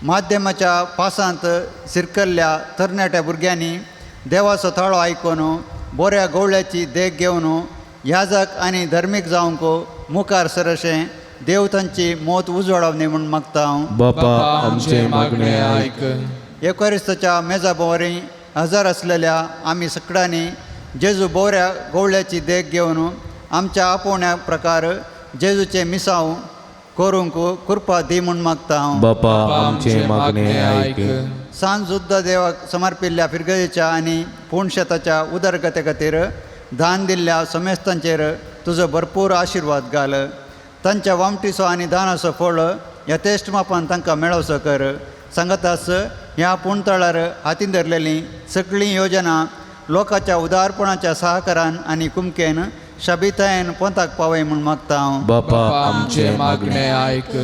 माध्यमाच्या पासांत शिरकल्ल्या तरणाट्या भुरग्यांनी देवाचो ताळो आयकून बऱ्या गोवळ्याची देख घेवन याजक आनी धर्मीक जावंक मुखार सरशें देव तांची मोत उजवाडावनी म्हूण मागता हांव. बापा आमचें मागणें आयक. एकोरिस्ताच्या मेजा भोंवरी हजार आसलेल्या आमी सगळ्यांनी जेजू बऱ्या गोवळ्याची देख घेवन आमच्या आपोवण्या प्रकार जेजूचें मिसांव करूंक कृपा दी म्हूण मागता हांव. बापा आमचें मागणें आयक. सांज जुद्द देवाक समर्पिल्ल्या फिरगजेच्या आनी पूण शेताच्या उदरगते खातीर दान दिल्ल्या समेस्तांचेर तुजो भरपूर आशिर्वाद घाल. तांच्या वामटीचो आनी दानाचो फळ यथेश्ट मापान तांकां मेळोवचो कर. सांगतास ह्या पूणतळार हातीन धरलेली सगळीं योजना लोकांच्या उदारपणाच्या सहकारान आनी कुमकेन शबितायन पोंताक पावय म्हूण मागता हांव. बापा आमचें मागणें आयक.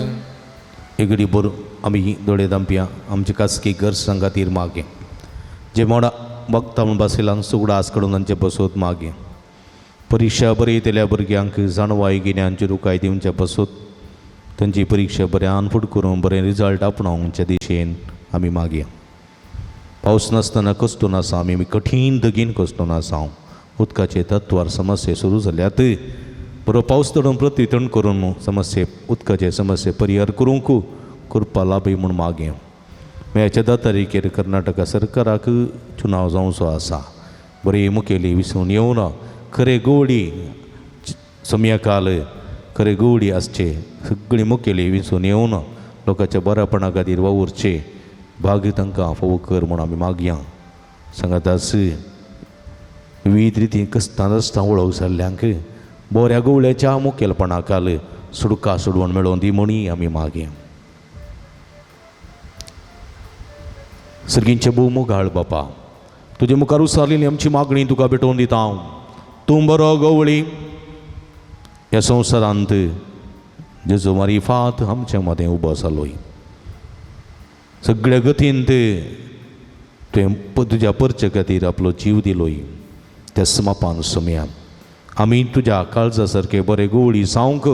एगडी बरो आमी दोळे दामप्या आमचे खासगी गरजां खातीर मागे जे मोडा भक्ता म्हूण बासिलान सुगडास कडून तांचे बसोत मागे. परिक्षा बरयतल्या भुरग्यांक जाणवाय गिन्यानची रुकाय दिवचे बसोत तांची परिक्षा बऱ्यान फुट करून बरें रिजल्ट आपणावच्या दिशेन आमी मागया. पावस नासतना कश्टून आसा आमी कठीण दगीन कश्टून आसा. उदकाचे तत्वार समस्ये सुरू जाल्यात बरो पावस तडून प्रतितण करून समस्ये उदकाचे समस्ये परिहार करूंक कृपा लाभी म्हूण मागया. मेच्या 10 तारखेर कर्नाटका सरकाराक चुनाव जावचो आसा. बरी मुखेली विसरून येवना खरे गोवडी समयाकाल खरे गोवडी आसचे सगळी मुखेली विसरून येवना लोकांच्या बऱ्यापणा खातीर वावुरचे भाग तांकां फावो कर म्हूण आमी मागया. सांगातास विविध रितीन कस्तां रस्तां वळख जाल्ल्यांक बऱ्या गोवळ्याच्या मुखेलपणाकाल सुडका सोडवण मेळोवन दी म्हणी आमी मागया. सर्गींचे भोव मोगाळ बापा, तुजे मुखार उसारलेली आमची मागणी तुका भेटोवन दिता हांव. तूं बरो गवळी ह्या संवसारांत जेजो मारिफात आमचे मदें उबो जालोय. सगळ्या गतीन तुवें तुज्या परचे खातीर आपलो जीव दिलोय. त्या समापान समया आमी तुज्या काळजा सारके बरे गवळी जावंक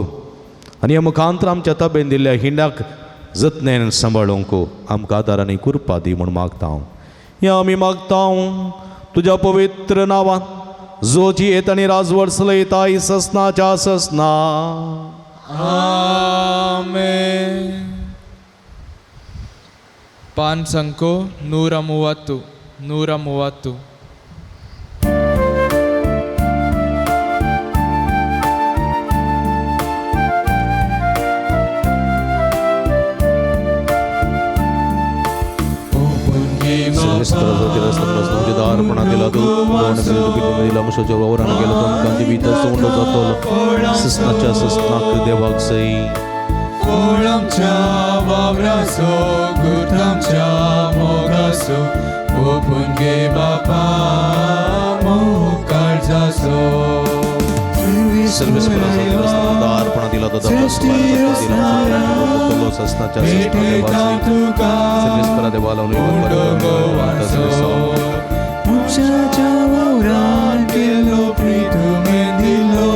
आनी ह्या मुखांतर आमच्या ताबेन दिल्ल्या हिंडाक जतनेन सांबाळूंक आमकां आदार आनी कृपा दी म्हूण मागता हांव. ह्या आमी मागता हांव तुज्या पवित्र नांवान जो जियेत आनी राजवट चलयता ससनाच्या ससना. आमेन. पान संको 130 130. अर्पणा दिला तूं दिला मुशाच्या वावरान गेलो तुमकां जिवीत सोंड जातलो ससनाच्या ससनाक देवाक सई. आमच्या वावराचो गुतामच्या मोगाचो ओपून गे बापा मोग काळजाचो. अर्पणा दिला तो ससनाच्या मनशाच्या वावरान केलो प्रीत दिलो.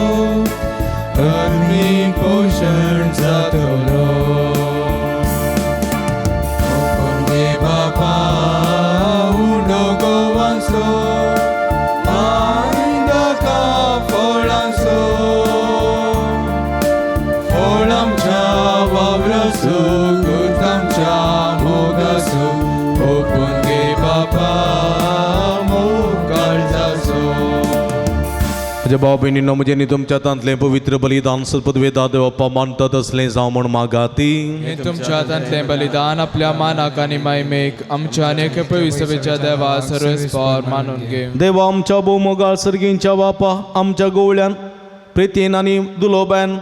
म्हज्या भाव भयणीनो, म्हजें न्ही तुमच्या हातांतलें पवित्र बलिदान सदपदवेदा देवप्पा मानतात असलें जावं म्हूण मागाती. हे तुमच्या हातांतलें बलिदान आपल्या मानाक आनी मायमेक आमच्या आनी एके पवित्र देवा सर्वेस्पर मानून घे. देवा आमच्या भोवमोगाळ सर्गींच्या बापा, आमच्या गोवळ्यान प्रितीन आनी दुलोब्यान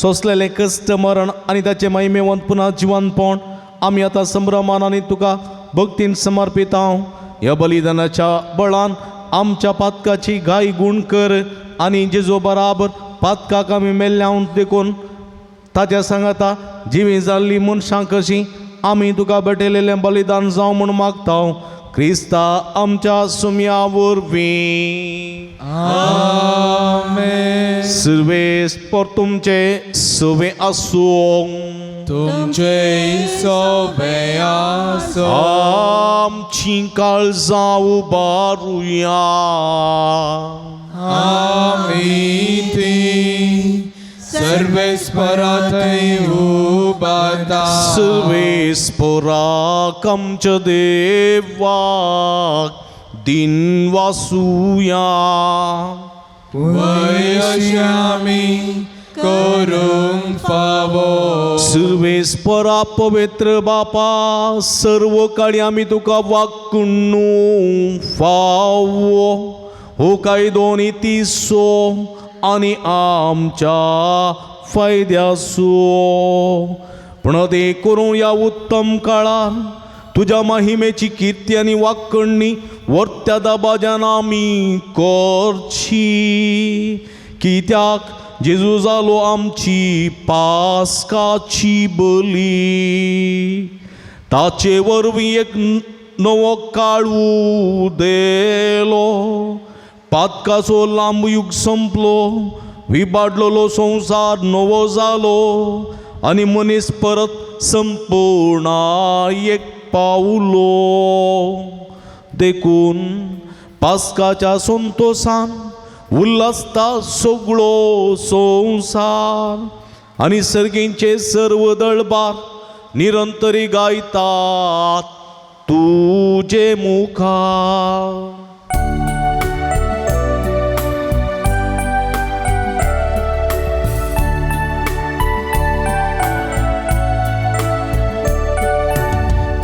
सोंसलेलें कश्ट मरण आनी ताचें महिमेवंत पुनः जिवनपण आमी आतां संभ्रमान आनी तुका भक्तीन समर्पित हांव. ह्या बलिदानाच्या बळान आमच्या पातकाची गाय गूण कर आनी जेजो बराबर पातकाक आमी मेल्ल्या देखून ताच्या सांगाता जिवी जाल्ली मनशां कशीं आमी तुका भेटयलेलें बलिदान जावं म्हूण मागता क्रिस्ता आमच्या सुम्या वरवीं. आमेन. सुर्वेस पर तुमचे सवे आसूं. तुमचे सोबे आसो. आमची काळजां उबारुया. आमी ती सर्वेस्परा थंय उबारता. सर्वेस्पराक आमच्या देवाक दिन वासुया. वय अशें आमी करूंक फावो. सर्वेस्परा पवित्र बापा, सर्व काळी आमी तुका वाकुण्णू फावो हो कायदो नी तिसो आनी आमच्या फायद्यासो. पूण ते करूं ह्या उत्तम काळार तुज्या महिमेची किर्ती आनी वाकण्णी वर्त्या दबाज्यान आमी करची, कित्याक जेजू जालो आमची पास्काची बली. ताचे वरवीं एक नवो काळ उदेलो, पातकाचो लांब युग संपलो, विबाडलेलो संवसार नवो जालो आनी मनीस परत संपूर्णायेक पावलो. देखून पास्काच्या संतोसान उल्हासता सगळो संवसार आनी सर्गींचे सर्व दळबार निरंतरी गायतात तुजे मुखार.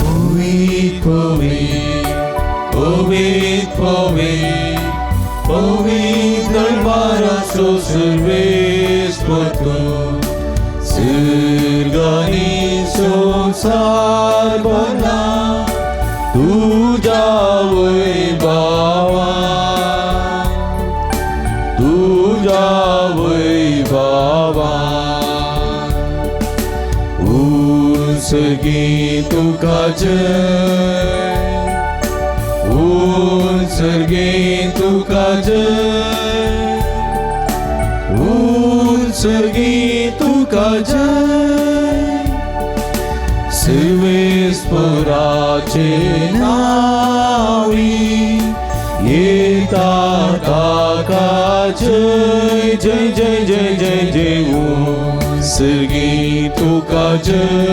पवित पवित पवित पवित पवित दरबाराचो सर्वेस्पर तूं, सर्गांनी संवसार भरला तुज्या वैभवान, तुज्या वैभवान. उत्सर्गी तुका जय, उत्सर्गी तुका जय, उत्सर्गी तुका जय. सर्वेस्पराचे नावी येता ताका जय जय जय जय जय जय. उत्सर्गी तुका जय,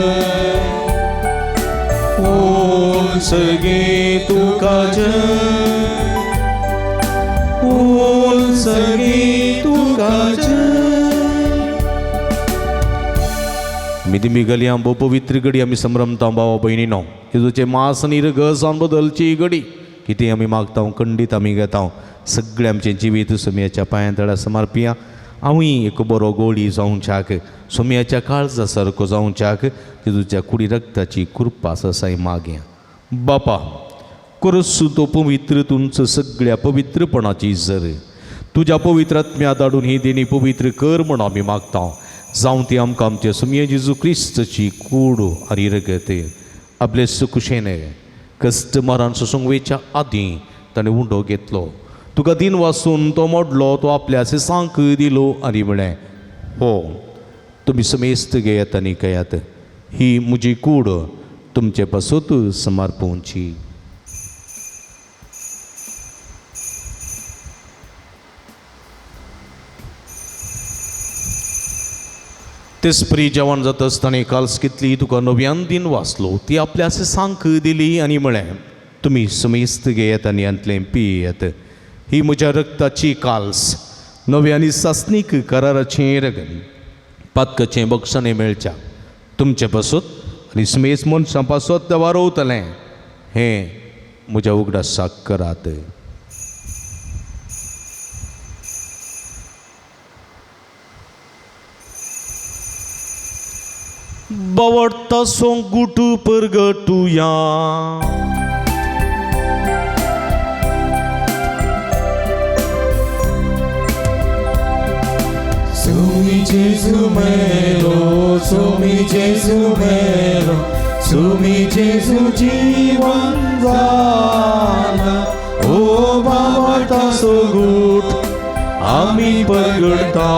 उत्सर्गी तुका जय, उत्सर्गी तुका जय. मिदिमी गलयां भोव पवित्र घडी आमी संभ्रमता भावा भयणीनो, जेजूचें मांस आनी रगत जावन बदलची घडी कितें आमी मागता, खंडीत आमी घेता. सगळें आमचें जिवीत सोमयाच्या पांयां तळा समर्पिया. हांवूय एक बरो गोळी जावच्याक, सोमयाच्या काळजा सारको जावच्याक जेजूच्या कुडी रक्ताची कृपा ससाय मागया. बापा, कुरसू तो पवित्र तुमचो सगळ्या पवित्रपणाची जर तुज्या पवित्र आत्म्या धाडून ही देणी पवित्र कर म्हूण आमी मागता. जावं ती आमकां आमच्या सुमये जेजू क्रिस्तची कूड आनी रगत. आपले सुकुशेन कश्ट मरण सोसूंक वयच्या आदीं ताणें उंडो घेतलो, तुका दिन वासून तो मोडलो, तो आपल्या सिसांक दिलो आनी म्हळें, हो तुमी समेस्त घेयात आनी खेयात, ही म्हजी कूड तुमचे पासत समर्पोवची. तेसपरी जेवण जाता आसतना काल्स कितली तुका नव्यान दिन वाचलो, ती आपल्या सिसांक दिली आनी म्हळें, तुमी समेस्त घेयात आनी हांतलें पियेयात, ही म्हज्या रक्ताची काल्स, नवे आनी सासणीक कराराचें रगत पातकाचें बक्षाणें मेळच्या तुमचे पासत आनी समेस मनशां पासत देवा रोवतलें हें म्हज्या उगडासाक करात. बावडटा सोंगूट परगटुया. Sumi Jesu melo, Sumi Jesu melo, Sumi Jesu जीवन जाला. ओ बावडटा सोगूट आमी परगडटा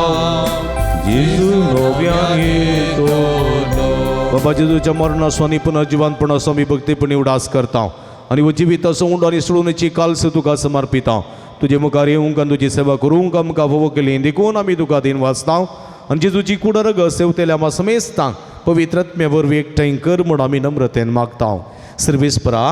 जेजू नव्यान येतलो. बाबा जेजूच्या मरणाचो आनी पुनर्जिवनपणाचो आमी भक्तीपणी उडास करता आनी हो जिविताचो उंडो आनी सोडूनची कालस तुका समर्पिता. तुजे मुखार येवंक आनी तुजी सेवा करूंक आमकां फावो केली देखून आमी तुका दिन वाचता आनी जेजूची कूड रगत सेवतेल्या आमा समेस्तांक पवित्र आत्म्या वरवीं एकठांय कर म्हूण आमी नम्रतेन मागता. सर्वेस्परा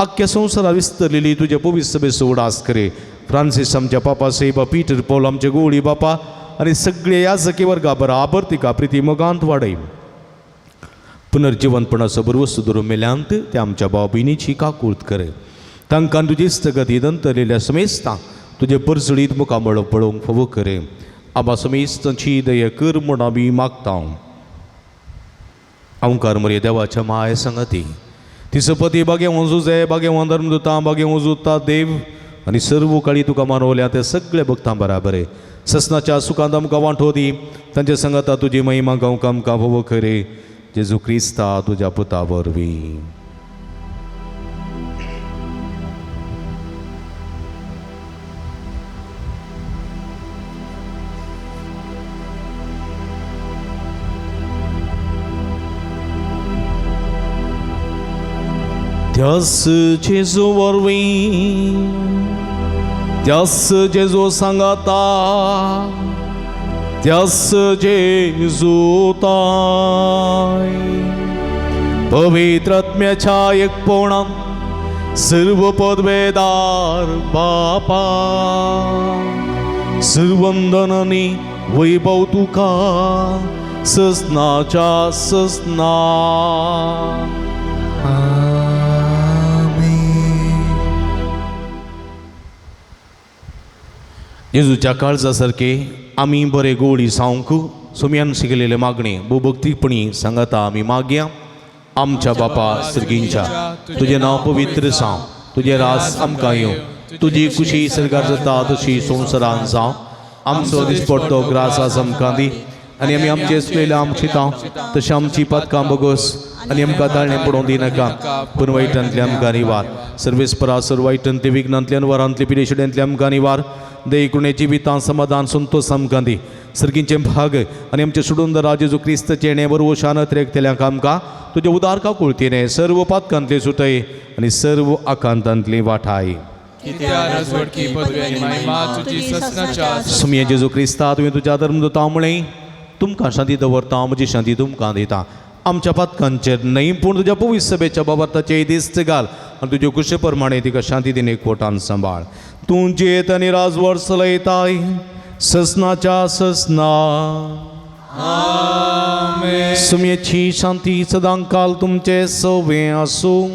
आख्ख्या संवसारा विस्तरलेली तुजे पवित्र सभेचो उडास करे. फ्रांसीस आमच्या पापा सेबा पीटर पॉल आमचे गोळी बापा आनी सगळे याजकी वर्गा बराबर तिका प्रिती मोगांत वाडय. पुनर्जिवनपणाचो बरवस धरून मेल्यांत ते आमच्या भाव भयणीची काकूर्त करे. तांकां तुजी इश्टगती दंतरलेल्या समेस्तांक तुजे परजळीत मुखामळ पळोवंक फावो करे. आबा समेस्तांची दया कर म्हूण आमी मागता. ओंकार मरे देवाच्या माय संगती ती सपती बागेवन जुजे बागेवन धर्मदुतां बागेवन जुता देव आनी सर्व काळी तुका मानवल्या ते सगळे भक्तां बराबर ससनाच्या सुखांत आमकां वांटो दी. तांच्या संगता तुजी महिमा गावंक आमकां फावो करे. जेजू क्रिस्ता तुज्या पुता वरवीं. त्यास जेजू वरवीं त्यास जेजू सांगाता त्यास जेजू ताय पवित्र आत्म्याच्या एकपणान सर्व पदवेदार बापा सर्वंदनानी वैभव तुका ससनाच्या ससना. जेजूच्या काळजा सारके आमी बरे गोडी जावंक सोम्यान शिकलेले मागणे भोवभक्तीपणी सांगता आमी मागया. आमच्या बापा सर्गींच्या तुजें नांव पवित्र जावं, तुजें रास आमकां येवं, तुजी खुशी सरकार जाता तशी संवसारान जावं. आमचो दिसपडतो ग्रास आज आमकां दी आनी आमी आमचे चुकलेले आमची तांव तशें आमची पातकां बगोस आनी आमकां ताळणें पडोवंक दिनाका पूण वायटांतले आमकां निवार. सर्वेस्परा सर्व वायटांतले विघ्नांतल्यान वरांतले पिडेशिड्यांतले आमकां निवार. देकुणे जिवितां समाधान संतोष आमकां दी. सर्गींचें भाग आनी आमचें सोडून जेजू क्रिस्तचें हेणें बरवशान त्रेकतेल्यांक आमकां तुजें उदार काकुळतीने सर्व पातकांतले सुटय आनी सर्व आकांतांतली वाठाय. सुमये जेजू क्रिस्ता तुवें तुज्या धर्मदुतां म्हळें तुमकां शांती दवरता म्हजी शांती तुमकां दिता. आमच्या पातकांचेर न्हय पूण तुज्या पवित्र सभेच्या बाबताचेर दिस्त घाल आनी तुजे कुशे प्रमाणे तिका शांती दिने कोटान सांबाळ. तूं जियेत आनी राजवट चलयताय ससनाच्या ससना. सुमयेची शांती सदांकाल तुमचे सवे आसूं.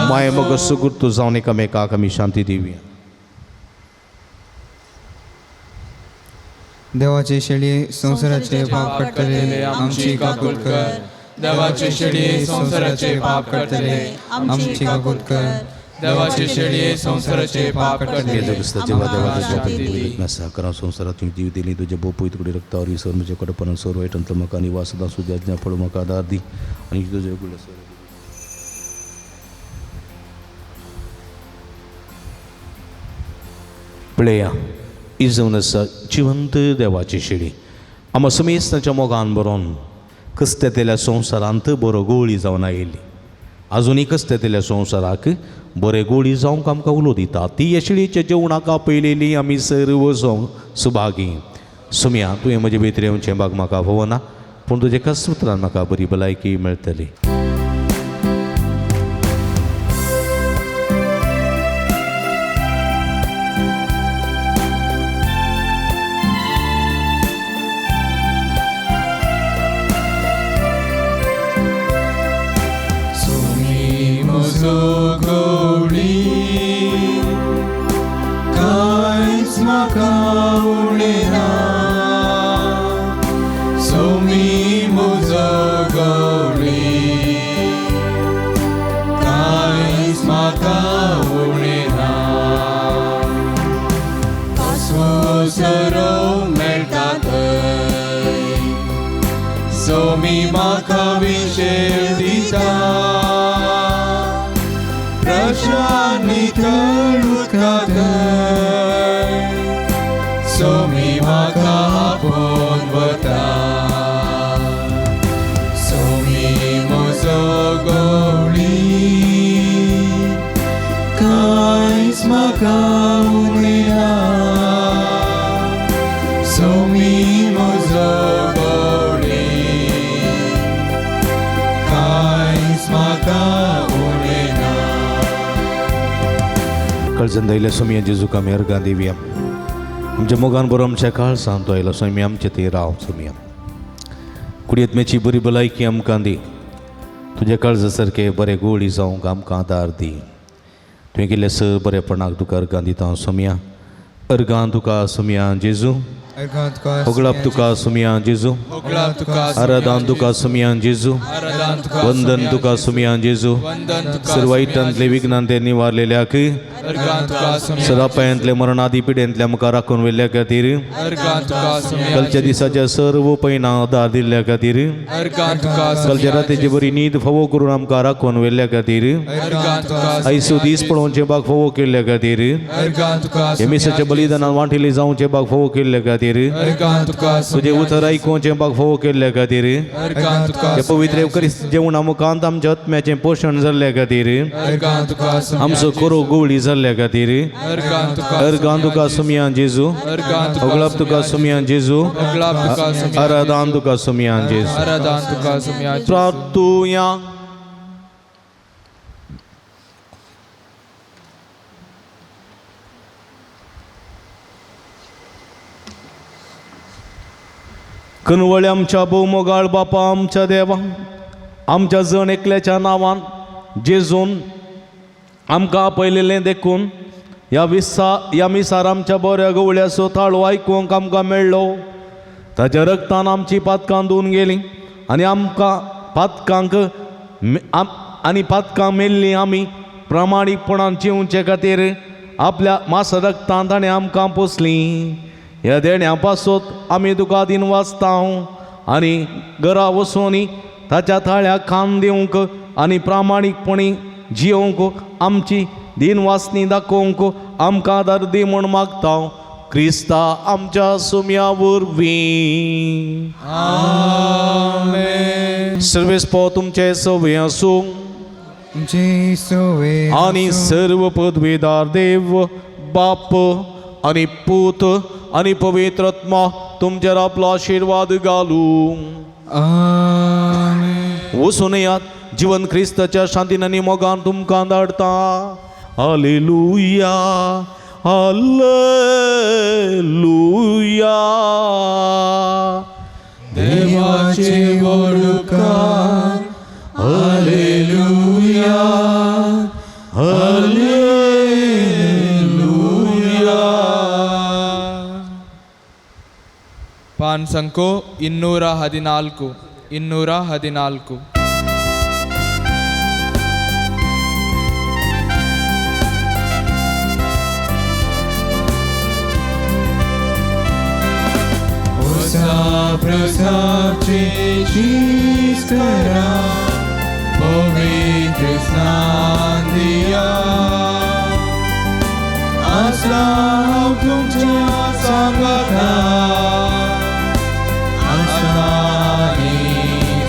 माय मग सुगुर्तू जावन एकामेकाक आमी शांती दिवया. देवाचे शेळये संवसाराचे पाप काडटले आमची काकूत कर. देवाचे शेळये संवसाराचे पाप काडटले आमची काकूत कर. देवाचे शेळये संवसाराचे पाप काडटले. संवसारात जीव दिली तुझ्या बोपूय तुकडे रक्तावर सर म्हज्या कडपणान सर वायटांतलो म्हाका आनी वासदां सुद्दां आज्ञा पडो म्हाका आदार दी आनी तुज्या पळया इजवन आसा जिवंत देवाची शेळी आमा समेस्तांच्या मोगान बरोवन कस्तेतल्या संवसारांत बरो गोळी जावन आयिल्ली. आजुनूय कस्तेतल्या संवसाराक बरे गोळी जावंक आमकां उलो दिता. ती ह्या शेळयेच्या जेवणाक आपयलेली आमी सर्व जावंक सुभागी. सुमया तुवें म्हजे भितर येवचें भाग म्हाका फावना पूण तुजे कसुत्रान म्हाका बरी भलायकी मेळटली. म्हाका उणें ना सोमी म्हजो गवळी कांयच म्हाका उणें ना पासवो मेळटा थंय सोमी म्हाका विशेव दिता प्रशांत नितळ उदका थंय सोमी म्हाका आपोवन वता सोमी म्हजो गवळी कांयच म्हाका उणें ना सोमी म्हजो गवळी कांयच म्हाका उणें ना. कळजन आयल्या सोमया जेजूक आमी अर्गां दिवया. आमच्या मोगान बरो आमच्या काळजांत तो आयलो सोमी आमचे ते राव सोमया. कुडयेतमेची बरी भलायकी आमकां दी. तुज्या काळजा सारके बरे गोळी जावंक आमकां आदार दी. तुवें केल्ल्या स बरेपणाक तुका अर्गां दिता सोमया. अर्गां तुका सोमया जेजू. होगळाप तुका सोमया जेजू. आराधन तुका सोमया जेजू. वंदन तुका सोमया जेजू. सर्वायटांतले विघ्नान ते निवारलेल्याक सरापायांतले मरणादी पिड्यांतल्या आमकां राखून व्हेल्ल्या खातीर कालच्या दिसाच्या सर्व पैना आदार दिल्ल्या खातीर कालच्या रातीची बरी न्हीद फावो करून आमकां राखून व्हेल्ल्या खातीर आयसो दीस पळोवचें बाग फावो केल्ल्या खातीर हे मिसाच्या बलिदानान वांटिल्ली जावचें बाग फावो केल्ल्या खातीर तुजें उतर आयकुचें बाग फावो केल्ल्या खातीर हे पवित्र येवकरिस्त जेवणा मुखांत आमच्या आत्म्याचें पोशण जाल्ल्या खातीर आमचो कोरो गोवळी जाल्ल्या खातीर अर्गां तुका सोमया जेजू. होगळाप तुका सोमया जेजू. आराधन तुका सोमया जेजू. प्रार्थुया. कनवळे आमच्या भोवमोगाळ बापा आमच्या देवा आमच्या जण एकल्याच्या नांवान जेजून आमकां आपयलेलें देखून ह्या ह्या मिसार आमच्या बऱ्या गवळ्याचो ताळो आयकूंक आमकां मेळ्ळो. ताच्या रगतान आमची पातकां धुवन गेलीं आनी आमकां पातकांक आनी पातकां मेल्लीं आमी प्रामाणीकपणान जिवचे खातीर आपल्या मास रगतान ताणें आमकां पोसलीं. ह्या देण्या पासत आमी तुका दिन वाचता आनी घरा वचून ताच्या थाळ्याक खान दिवंक आनी प्रामाणीकपणी जियोवंक आमची दिन वासनी दाखोवंक आमकां आदार दी म्हूण मागता क्रिस्ता आमच्या सुम्या वरवीं. सर्वेस पो तुमचे सवे आसूं आनी सर्व पदवीदार देव बाप आनी पूत आनी पवित्र आत्मा तुमचेर आपलो आशिर्वाद घालूं. वचून येयात जिवन क्रिस्ताच्या शांतीन आनी मोगान तुमकां धाडटा. Hallelujah hallelujah. देवाचे वडुकार हालेलुया हालेलुया. पान संको 214 214. प्रसाचे चीज करा पवित्र स्नान दिया आसा तुमच्या सांगाता आसा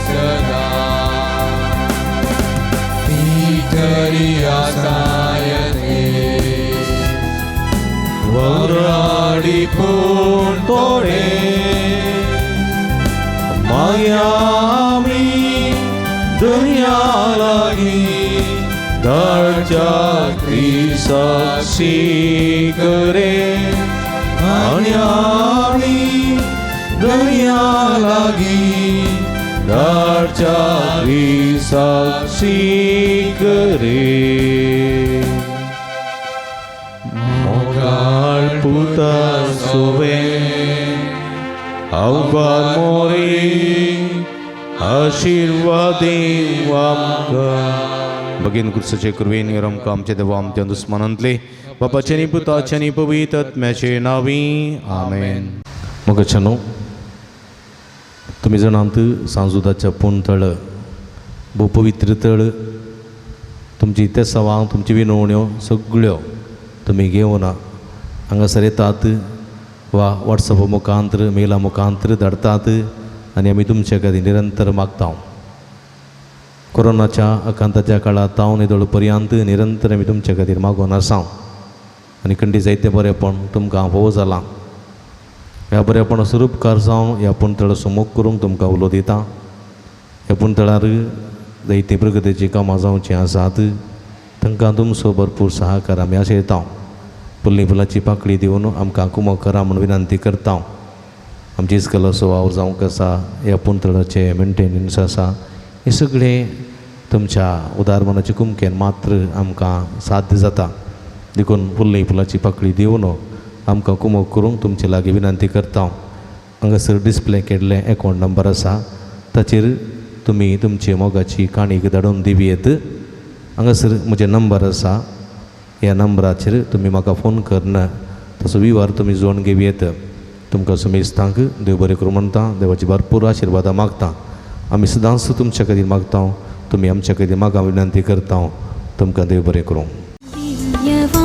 सदा पितरी आसायते वराडी पूण तोडे मायामी दुनिया लागी धाडच्या क्रिसाक्षी करे मायामी दुनिया लागी धाडच्या क्रिसाक्षी करे मोगाळ पुता मुखार मोरी आशिर्वाद आमकां. भगीन कुर्साचे कृपेन आमकां आमच्या देवा आमच्या दुस्मानांतले बापाचे नी पुताचे नी पवित्र आत्म्याचे नावी, आमेन. मोगाच्यानो, तुमी जाणात, सांजुदाच्या पूण तळ भोव पवित्र तळ. तुमची तेसावां, तुमची विनवण्यो सगळ्यो तुमी घेवन हांगासर येतात वा वॉट्सॅप मुखांत्र, मेला मुखांत्र धाडतात आनी आमी तुमचे खातीर निरंतर मागता. कोरोनाच्या आकांताच्या काळांत हांव निदळ पर्यंत निरंतर आमी तुमचे खातीर मागून आसा आनी खंडी जायते बरेपण तुमकां भोव जालां. ह्या बरेपणाचो उपकार जावन ह्या पुणतळाचो मोग करूंक तुमकां उलो दिता. ह्या पुणतळार जायतीं प्रगतीचीं कामां जावचीं आसात, तांकां तुमचो भरपूर सहाकार आमी आशयता. फुल्ली फुलाची पाकळी दिवन आमकां कुमक करा म्हूण विनंती करता. आमची इस्कलाचो वावर जावंक आसा, ह्या पुणतळाचें मेंटेनन्स आसा, हें सगळें तुमच्या उदार मनाचे कुमकेन मात्र आमकां साध्य जाता. देखून फुल्ली फुलाची पाकळी दिवन आमकां कुमक करूंक तुमचे लागीं विनंती करता. हांगासर डिस्प्ले केल्लें एकावंट नंबर आसा, ताचेर तुमी तुमची मोगाची काणीक धाडून दिवयेत. हांगासर म्हजें नंबर आसा, ह्या नंबराचेर तुमी म्हाका फोन करून तसो विवार तुमी जोडून घेवयेत. तुमकां समेस्तांक देव बरें करूं म्हणटा, देवाची भरपूर आशिर्वादां मागता. आमी सदांच तुमच्या खातीर मागता, तुमी आमच्या खातीर मागा विनंती करता. तुमकां देव बरें करूं. दिव्यवाणी.